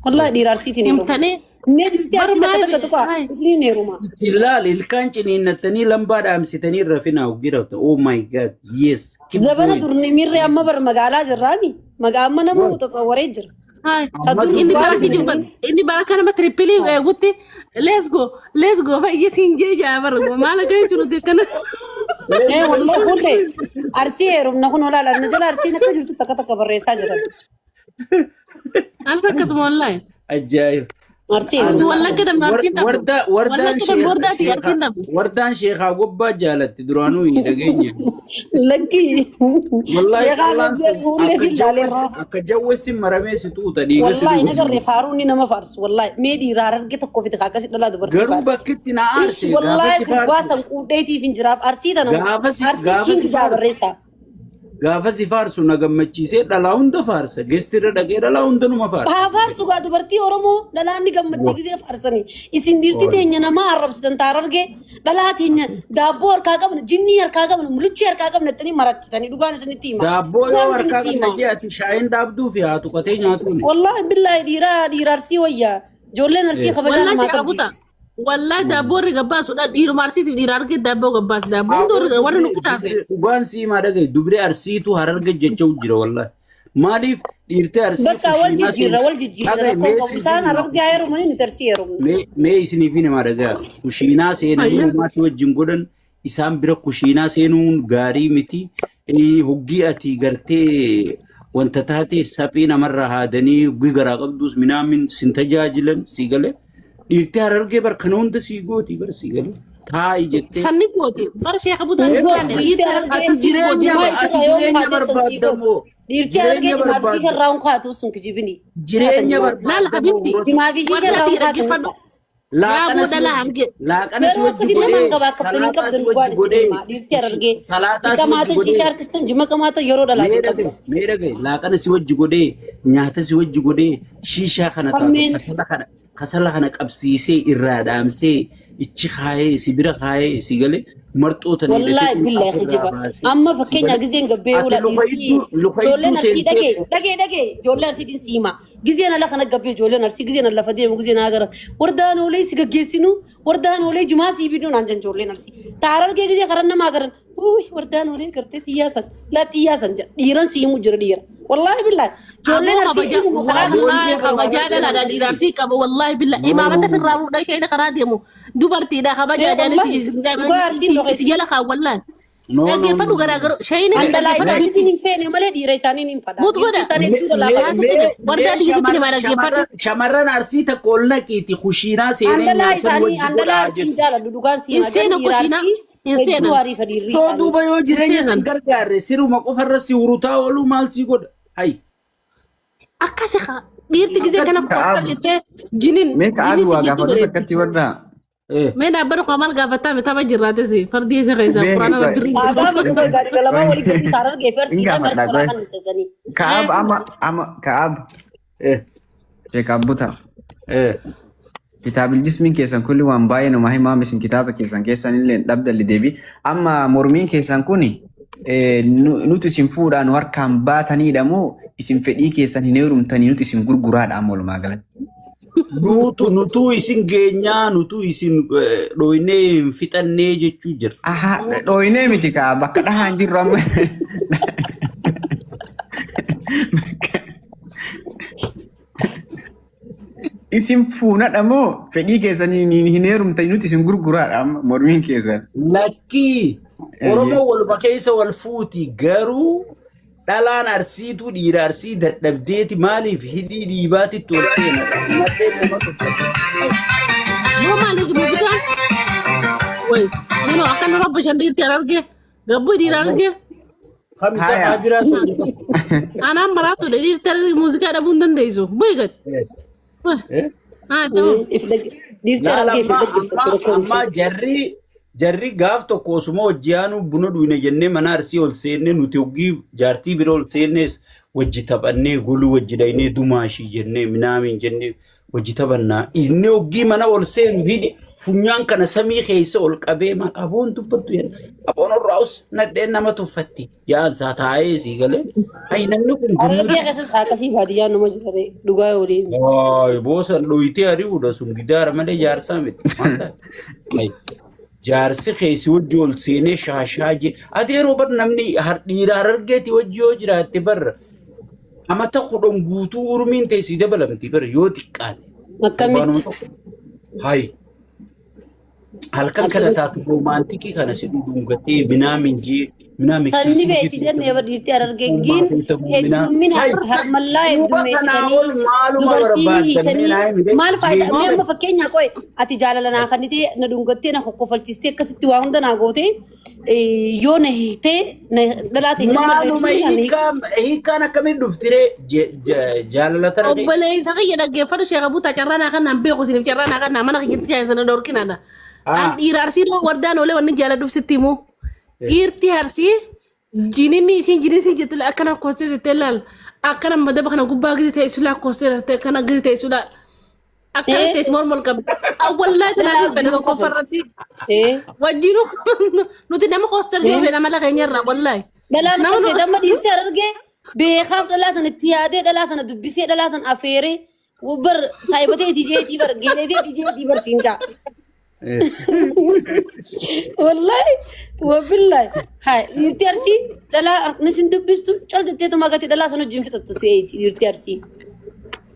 Wallahi dhiira arsiitiin heeruma.
Himtanii
Mee dhiirti
bar
arsii takka
maal
takka tuqaa
hayi.
isiniin heeruma.
Silaal ilkaan ciniinnattanii lambaa dhaamsitanii rafinaa hoggirafta. Oh my god yes keep
Zabana
going.
durni miirri amma bar magaalaa jirraami. Magaa amma nama xaxawaree jira.
Hayi.
Ka
Amma
dur
Inni
waan
bara kijibba inni bara kana nama tirippilii eegutti let's go let's go fayyi siin jee jaa bara maal akka jechuun nuti akkana.
Ee wallahi hullee arsii heerumna kun olaala na jala arsiin akka jirtu takka takka barreessaa jiran.
Alfa akkasuma wallaahi.
Ajaa'ib.
Arsii
Ati
heerumna.
wallagga dambe arsiin dhabdu.
Warda wardaan
Wallagga dambe wardaati arsiin dhabdu.
Wardaan sheekaa gobbaa jaalatti duraanuu hin dhageenye.
Lakki.
Wallaahi
Sheekaa
callaan
gobbee fuullee
akka
fi ilaalee
jawwessi
irraa.
akka jawwessi maramee si tuuta dhiiga si
Wallaahi
dhugu.
nagarree faaruun ni nama faarsu. Wallaahi mee dhiiraa hararge tokko fide akkasii dhalaa dubartii
Garuu
faarsu.
bakki itti na
Ish
aarse gaafa
wallaahi
si
gurbaa
faarsu
san quudheetiif hin jiraaf arsii tana
gaafa si
arsii
gaafa
king
si
jaa
faarsu
barreessaa.
gaafa si faarsu na gammachiisee dhalaa hunda faarsa geestirra dhaqee dhalaa hunda numa faarsa.
Haa faarsu gaa dubartii Oromoo dhalaan ni gammaddi gisee faarsanii. Isin dhiirti teenya namaa arrabsitan taar argee dhalaa teenya daabboo harkaa qabna jinnii harkaa qabna muluchii harkaa qabna jettanii marachitanii dhugaan isinitti hima.
Daabboo yoo
Dhugaan
harkaa
isinitti
qabna
hima.
jee ati shaayiin dhaabduu fi haa tuqatee nyaatuuni.
Wallaahi billaahi dhiiraa dhiira arsii wayyaa. Ijoolleen arsii kabajaa
Wallaahi
namaa
sheekha
qabdi.
buta. Wallaahi daabboo warri gabbaasudha. Dhiiruma arsiitiif dhiira argee daabboo gabbaas. Daabboo hundi
Aboo
warri nu
dubree
qisaase.
dubree dhugaan sii maa dhagaye dubree arsiitu hararge jecha jira wallahi. Maaliif dhiirtee arsii
Bakka wal
kushiinaa
jijjiirra
seen
wal jijjiirra
dhagaye
rakkoo
mee
qabu.
siif
Isaan
hima
harargee haa heerumanii nuti arsii heerumna.
mee mee isiniif hima dhagaya kushiinaa seenanii
Ayya.
homaa si wajjin godhan isaan bira kushiinaa seenuun gaarii miti. Hoggii ati gartee wanta taate saphii namarraa haadanii hoggii garaa qabduus minaamin sin tajaajilan sii galee. Dhiirti harargee bar kana hunda sii gooti bar sii galee. Taa'i jettee.
Sanni gooti. Bara sheekha butaa
Hin
si
gootu.
taane
Dhiirti
dhiirti
harargee
Ati
arsiis gooti.
jireenya
jimaa
ati
isarraa yoo
jireenya
kaatee san sii
barbaadda
gootu.
moo
Dhiirti harargee
jireenya
jimaa fi
barbaadda
shisha irraa hin kaatu sun kijibini. Kaatan
jireenya
jimaa.
Laala
barbaadda moo
habibti.
hurata
Jimaa fi shisha irraa
Wardaati
hin kaatu
dhaggeeffadhu.
Laaqana
Yaaboo
si
dhalaa
wajji
arge.
laaqana si
Garuu
wajji
akkasii namaan
godhee
qaba akka hin
salaaxaa
qabdan
si
dhugaan
wajji
isin
godhee
himaa. Dhiirti harargee
salaaxaa si wajji
qamaata
godhee
shisha harkistan jima qamaata yeroo dhalaa
mee
hin
dhagaye
qabdu.
mee dhagaye laaqana si wajji godhee nyaata si wajji godhee shiishaa kana taatu
Harmeen
kasala kana kasala kana qabsiisee irraa dhaamsee ichi kaayee si bira kaayee si galee marxoo tana hidhatee
Wallaahi
quncaa
billahi
ofirraa
kijiba.
baasee
Amma
si
fakkeenya
galee
gizeen gabbee
ati
oola
luka
dhiirti
hedduu luka
ijoolleen
hedduu
arsii
seentee
dhagee dhagee dhagee ijoollee arsiitiin siima. Gizeen ala kana gabbee ijoolleen arsii gizeen ala lafa deemu gizeen agara. Wardaan oolee si gaggeessinu wardaan oolee jimaa sii biduu naan jan ijoolleen arsii. Taarargee gizee karan nama agaran. Uuy wardaan oolee gartee xiyyaa san laa xiyyaa san jedha. Dhiiran si himu jira dhiira. Wallaahi billahi ijoolleen
Aboo
arsii
kabaja
himu karaa kana
wallaahi kabajaa dhalaadha dhiira arsii qaba wallaahi billa imaamata firraa fuudha isheen karaa deemu dubartiidha kabajaa
Ee
jaanis
wallaahi dhugaa arsiin
si
dhokeessi.
jala kaa wallaahi
No no no
dhaggeeffadhu
no.
garaagaruu shayini
An dhalaa
dhaggeeffadhu
isaaniitiin
habiibti
hin feene malee dhiira isaaniin hin fadha.
muut
Dhiirti
godha
isaanii
Mee
hedduu dhalaa
mee
qabdi.
kaasutti
mee
hima wardaa
mee
dhiisitti hima
shamarran
dhaggeeffadhu
shamarran shamarran arsii takka ol naqiiti kushiinaa seenee
Andalaa
nyaatan
isaanii
wajji
andalaa
godhaa
arsiin
jettu.
jaaladhu dhugaan
hin
siimaa jedhu
seena
dhiira
kushiinaa
arsii
hin
hedduu
seenan
ariifa dhiirri
Soo
isaanii.
duuba yoo
hin
jireenya sin
seenan
gargaarre siruma qofarra si hurutaa ooluu maal si godha? Hay.
akkasi haa dhiirti gisee
Akkas
kana
Ka'aab
kostal jettee jinin
mee ka'aabi
jinin si
waa
jettu
gaafadhu
bareeddi.
takkatti warra
Eh.
Mee dhaabbata koo maal gaafataa mitama jirraates fardii isa keessaa
beeki
quraana
qoy
rabbi
Haa gaafadhu qoy gaarii galamaa walii gadi isaan argee fi
hin
arsiidhaan
gaafadha
marti
qoy
walaa kan sasanii.
ka'aab amma amma ka'aab
Eh.
sheek abbuta
Eh.
Kitaabil jismiin keessan kulli waan baay'ee nama himaa isin kitaaba keessan keessan illee dhabdalli deebi. Amma mormiin keessan kun nuti isin fuudhaa nu harkaan baataniidha moo isin fedhii keessan hin heerumtanii nuti isin gurguraadha amma walumaa galatti.
Nutu nutuu isin geenyaa nutuu isin dhoynee hin fixannee jechuu jira.
Aha, dhooyinee miti kaa bakka dhahaa hin jirru amma. Isin fuunadha moo fedhii keessan hin heerumtanii nuti isin gurguraadha amma mormiin keessan.
Lakkii Oromoo waluma keessa wal fuuti garuu dhalaan arsiituu dhiira arsii dadhabdeeti maaliif hidhii dhiibaatitti ol seena. Maddeen nama tuffata.
Moo maali muuziqaan? Way, kunoo akka nama bashan dhiirti arge, gabbuu dhiira arge.
Kamisa
Haya.
qaadiraa ta'e.
Anaan maraatu dhiirti arge muuziqaa dhabuu hin dandeessu. Bu'i gad. Haa ta'u.
Dhiirti
Laala
argee fi
ammaa
dhaggeeffatu
ammaa
rakkoo
ammaa jarri jarri gaaf tokko osuma hojii aanuu buna dhuyne jennee mana arsii ol seenne nuti hoggii jaartii bira ol seennes wajji taphannee goluu wajji dhaynee dumaashii jennee minaamin jennee wajji taphannaa. Inni hoggii mana ol seenu hidhi funyaan kana samii keessa ol qabee maal aboon dubbattu jenna. Aboon irraa'us nadheen nama tuffatti. Yaansaa taa'ee sii galee. Hayi namni kun
Harargee
gammadu.
keessas akkasii baadiyyaa nama jira dhugaa waliin.
Waay boosa dhoyitee ari'uudha sun gidaara malee jaarsaa miti. Maal taate? Hayi. Jaarsi keessi wajji ol seenee shaashaa jee. Ati yeroo bar namni dhiira harargeeti wajji yoo jiraatte bar amata 10 guutuu urmiin ta'e si dabalamti bar yoo xiqqaate.
Akkamitti?
Torbaanuma tokko. Hayi. Halkan kana taatu romantic kana si dhudhungatee minaamin jee minaamin
Sanni
kiisii
beeti
jirtu
jenne bar dhiirti harargeeggiin
minaa
heddummina
hay
harmallaa
duuba kanaa
heddummeessitanii
ol maaluma
dubartii ni
barbaaddan
hiitanii
naa himi
maal faayidaa mee
jeemame
amma fakkeenyaa qoy ati jaalala naa kannitee na dhungattee na kokkofalchistee akkasitti waa hunda naa gootee yoo na hiitee na dhalaa ta'e nama
maaluma
irraa hiikaa
hiikkaan hiikkaan akkamiin dhuftiree jaalala tana keessa
Obboleessa kiyya dhaggeeffadhu sheekha buutaa carraa naa kannaan beeku isiniif carraa naa kannaa mana kiyyatti jaayisana dhorkinaadha. An dhiira arsii wardaan oolee wanni jaaladhuuf sitti himu. Dhiirti arsii jininni isiin jinin isiin jettu akkana koostee jettee laal akkana madaba kana gubbaa gisi ta'e isu laal koostee jettee akkana gisi ta'e isu laal akkana ta'e isu morma ol qabdi. Awwallaa tanaaf fedha tokkoffaa irratti wajjinu nuti nama koostar jiru fedha mala keenyarraa wallaahi.
Dhalaan
Nama
akkas
nu
fedha amma dhiirti harargee beekaaf dhalaa sana itti yaadee dhalaa sana dubbisee dhalaa sana afeeree bar saayibatee itti jeetii bar geeletee itti jeetii bar siin jaa. Wallahi wabillahi hai dhiirti arsii dhalaa ni sin dubbistu cal jetteetuma gati dhalaa sana wajjin fixattu si eeti dhiirti arsii.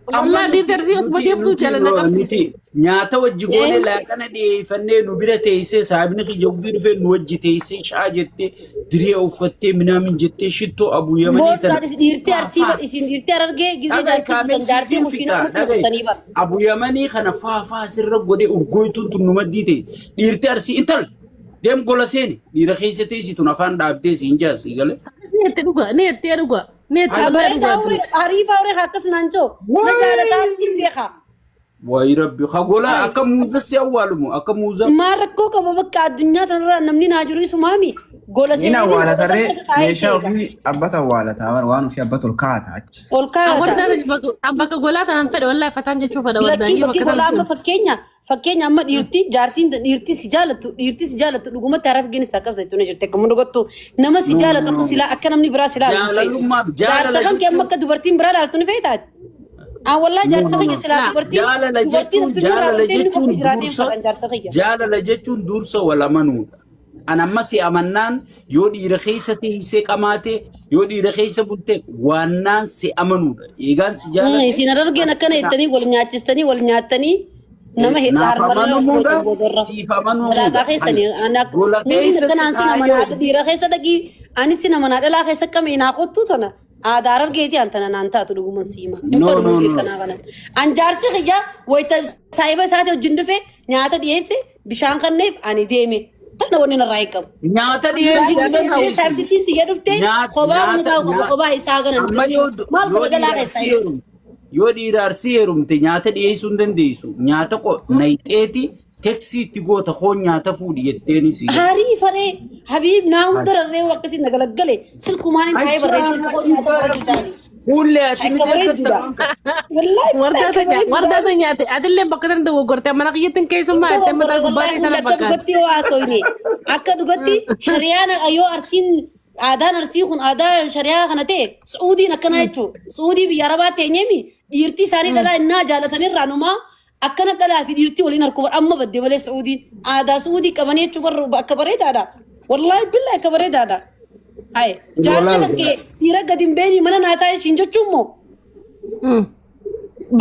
Amma
Wallaahi
nuti
dhiirti arsii osuma
nuti
deemtuu
nuti
jaalala qabsiisti.
nuti nyaata wajji goone laaqana dhiyeeffannee nu bira teessee saahibni kiyya uggii dhufee nu wajji teessee shaa jettee diree uffattee minaamin jettee shittoo abuu yamanii tana
Booddaadhis dhiirti arsii bar isin dhiirti harargee gizee
dhagaye
jaartii
kaamee
fuutan jaartii
siifin
mushiina
fixa
mukkee
dhagaye
fuutanii bar.
abu yamanii kana faafaa sirra godhee urgooytuun tun nu maddii ta'e dhiirti arsii intal deem gola seeni dhiira keessa teessi tun afaan dhaabdee siin jaasii galee.
Ni jettee dhugaa ni jettee dhugaa ni jettee
Hay
wallaahi
Bareedaa
dhugaa
uree hariifaa uree akkas naan joo na jaalataa ittiin beekaa.
Wayi rabbi ka golaa akka muuza si awwaalumu akka muuza.
Maal rakkoo qaba bakka addunyaa tanarraa namni naa jiru isumaami. Gola
Ni
seeneetiin gola san
awwaalatarree
keessa taa'ee
meeshaa
eega.
ofii abbata awwaalataa bara waan ofii abbata ol kaa'ata achi.
Ol kaa'ata.
Wardaan bakka golaa tanan fedha wallaahi fataan jechuu fedha
Lakkii
wardaan
bakki
bakka
golaa
tanan
amma fakkeenya fakkeenya amma dhiirti jaartiin dhiirti si jaalattu dhiirti si jaalattu dhugumatti harargeenis akkas jechuun jirti akkuma dhugattu nama si
No
jaalatu
no
akka
no.
silaa akka namni biraa si laalu hin feetu.
Jaalalummaa
Jaarsa
jaalala
kan kee amma
jechuun
akka dubartiin biraa laaltu ni feetaati. An wallaahi
no
jaarsa
no
kiyya
no.
silaa
Laa
dubartiin
Jaalala
dubartiin
jechuun
addunyaa irraa
jaalala
dhuftee inni
jechuun
qofa jiraatee hin
dursa
fedhan jaarsa kiyya.
jaalala jechuun dursa wal amanuudha. An amma si amannaan yoo dhiira keessa teessee qamaate yoo dhiira keessa bulte waannaan si amanuudha. Eegaan si jaaladhe
Isin harargeen
ati
akkana
si na
jettanii wal nyaachistanii wal nyaattanii nama hedda
naaf
harmarraa gootan
amanuudha
boodarra.
siif
Dalaagaa
amanuudha. Ani
keessanii ani akka
gola
nuti
keessa si
akkanaan sin amanaa
kaayee
dhiira keessa dhaqii anis sin amanaa dhalaa keessa qamee naa kottuu tana aadaa harargeetii an tana naan taatu dhuguma siima. Hin
no
fedhu
no
nuti
no.
akkanaa kana. An jaarsi kiyya wayita saahiba isaatii wajjin dhufe nyaata dhiyeesse bishaan kanneef ani deeme. Tana wanni narraa eegamu.
Nyaata dhiyeessuu hin dandeessu.
Saayibtittiin tiyya dhufte
Nyaata
kophaa inni
nyaata
taa'u qaba
nyaata
kophaa isaa gana
amma yoo
maal
yoo
qaba dhalaa
dhiira
keessaa
arsii heerumte yoo dhiira arsii heerumte nyaata dhiyeessuu hin dandeessu. Nyaata qo nayxeeti teksii itti goota koon nyaata fuudhi jetteeni si gala.
Harii faree Habiib naa hunda rarree akkasiin na galaggale silkumaan hin taa'ee barreessee koo nyaata barbaadu jaali.
Fuullee ati
Akka
miti akka
bareedduudha. Wallaahi
Wardaa
akka bareedduudha.
wardaa nyaate atillee bakka tan dogoggorte mana kiyyattiin keessummaa
Dogoggorre
jettee mataa
wallaahi
gubbaa
kun
tana
akka
fakkaata.
dhugatti yoo haasoyne akka dhugatti shariyaan yoo arsiin aadaan arsii kun aadaa shariyaa kana ta'e su'uudiin akkanaa jechuudha. Su'uudii biyya arabaa teenyeemi dhiirtii isaanii dhalaa innaa jaalatanirraa numaa akkana dhalaa fi dhiirtii waliin harku amma badde malee su'uudiin aadaa su'uudii qabanii jechuu barru akka bareedaadha. Wallaahi billaahi akka bareedaadha. Haye jaarsa kan kee dhiira gadi hin beeni mana naa taa'e siin jechuun moo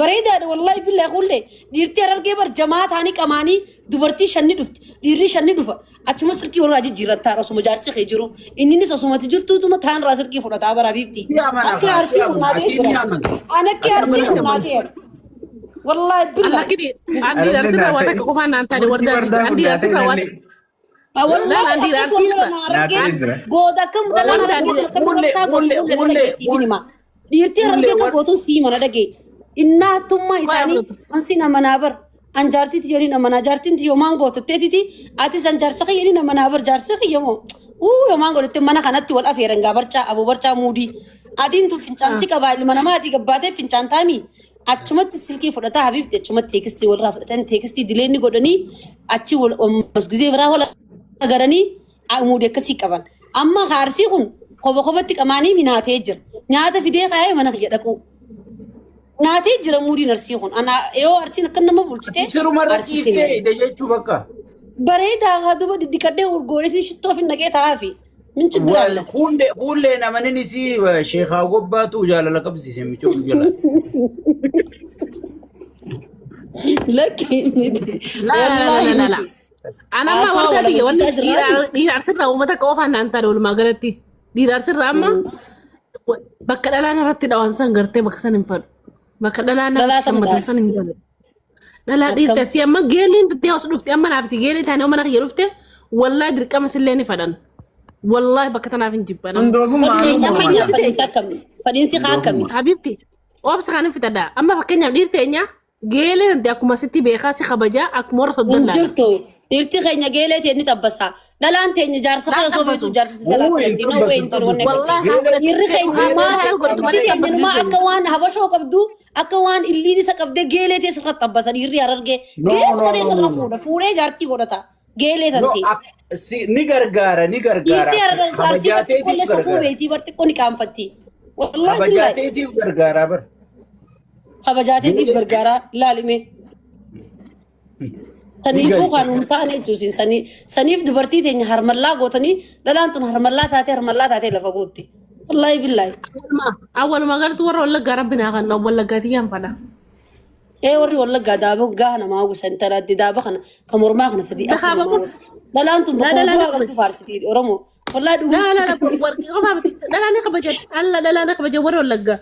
bareedaadha wallaahi billaahi kullee dhiirtii harargee bar jamaa ta'anii qamaanii dubartii shanni dhufti dhiirri shanni dhufa achuma silkii walirraa jijjiirrattaa osuma jaarsi kee jiru inninis osumati jirtuutuma taan irraa silkii fudhataa bara biifti
Si amana
akka
kaa si
arsii
amana
humnaatee
ati ni
jira
amana.
an akka
Ati
arsii
amana.
humnaatee wallaahi billaahi
Lakkini andi arsirra waa takka qofaan naan taane
Murtii
wardaa
wardaa
andi
kun
arsirra waa
naatee
takka
Wallahi
laal andi
akkas wal
arsirra
bira na
naatee
harargeen
jira.
booda akkam dhalaan
wardaa
harargee tun akkamiin
Fuullee
rabshaa gootu
fuullee
fuullee
fuullee
dhagee siif hima. Dhiirtii harargee
fuullee
kan gootuun sii mana dhagee. Innaattummaa isaanii ansi nama naa bar. An jaartii tiyya ni nama naa jaartiin tiyya maan gootu teetiti atis an jaarsa kiyya ni nama naa bar jaarsa kiyya moo uu yomaan godhatte mana kanatti wal afeeran gaa barcaa aboo barcaa muudii. Atiin tun fincaan si qabaa ilma namaatii gabbaatee fincaan taamii achumatti silkii fudhataa habiibti achumatti teekistii walirraa fudhatan teekistii dileenni godhanii achi wal ammas gizee biraa wal agaranii muudii akkasii qaban. Amma haarsii kun koba kobatti qamaanii minaatee jira. Nyaata fidee kaayee mana kiyya dhaquu. Naatee jira muudiin arsii kun. Ana yoo arsiin akka nama bulchite
Sirumarra
arsii
ciiftee
kenna.
ija jechuu bakka.
Bareedaa haa duba diddiqadhee urgooleetiin shittoo fin dhaqee taa'aafi. Min chiggir
Wal
alle.
fuullee fuullee namanin isii sheekaa gobbaatu jaalala qabsiise michoon jala.
Lakki miti.
La la la
Wallaahi
la la la.
miti.
Ana amma
Haasaa
warda
wal
tiyya wanni
agarsiisaa jirraa.
dhiira arsirraa uummata qofaan naan taane walumaa galatti. Dhiira arsirraa amma bakka dhalaan irratti dhawan san gartee bakka san hin fadhu. Bakka dhalaan
Dhalaa
irratti
kam
shammatan san hin fadhu. Dhalaa dhiirte
Akkam?
si amma geeliin tuttee os dhufte amma naafti geelii taane mana kiyya dhufte wallaahi dirqama sillee ni fadhan. Wallaahi bakka tanaaf hin jibban.
Hundoofummaa
Fakkeenya
anuma
amma
mormata.
dhiirti
Fadhiinsi akkami? Fadhiinsi haa akkami?
Habibti obsa kan hin fitadha. Amma fakkeenyaaf dhiirti eenyaa geelee tante akkuma sitti beekaa si kabajaa akkuma warra
Hin
soddon laala.
jirtu. Dhiirti keenya geelee ta'e ni tabbasa. Dhalaan teenya jaarsa
Laan
kana osoo beektu
tabbasu.
jaarsa si jalaa
Uu, hin
fudhatti. No way
xabbasu
hin jiru wanni akkasii.
Wallaahi haa
Geelee
godhatu
Dhiirri
fedhu
keenya
haa
numaa
haa godhatu
dhiirri
malee
keenya
tabbasu
numaa
dhiirti
akka waan habashoo qabdu akka waan illiin isa qabdee geelee ta'e sirra tabbasa dhiirri harargee.
No,
Geelee
no,
ta'e
no,
sirra
no, no.
fuudha. Fuudhee jaartii godhata. Geelee
No,
tante.
ni gargaara, ni gargaara.
Dhiirri arsii
Kabajaa
xiqqoollee
ta'eetiif
safuu
gargaara.
beetii bar xiqqoo ni qaanfatti. Wallaahi
Kabajaa
billaahi.
ta'eetiif gargaara bar.
Kabajaateetiif gargaaraa ilaalime. Saniifuu kan hin taane jechuusin sanii saniif dubartii teenya harmallaa gootanii dhalaan tun harmallaa taatee harmallaa taatee lafa guutti. Wallaahi billaahi.
Awwalumaa galatu warra wallaggaa rabbi naa kan wallaggaa tiyyaan fadha.
Ee warri wallaggaa daaba gaha namaa gusa intala addi daaba kana kan mormaa kana sadii afur
Dahaaba
namaa
kun
gusa. Dhalaan tun
laa
bakka
dhalaa
bu'aa
ni
qabdu
kabaja.
faarsitii Oromoo. Wallaahi
Laa laa
dhuguma.
laa warqii qofaa miti dhalaa ni kabaja. Alla dhalaa ni kabaja warra wallaggaa.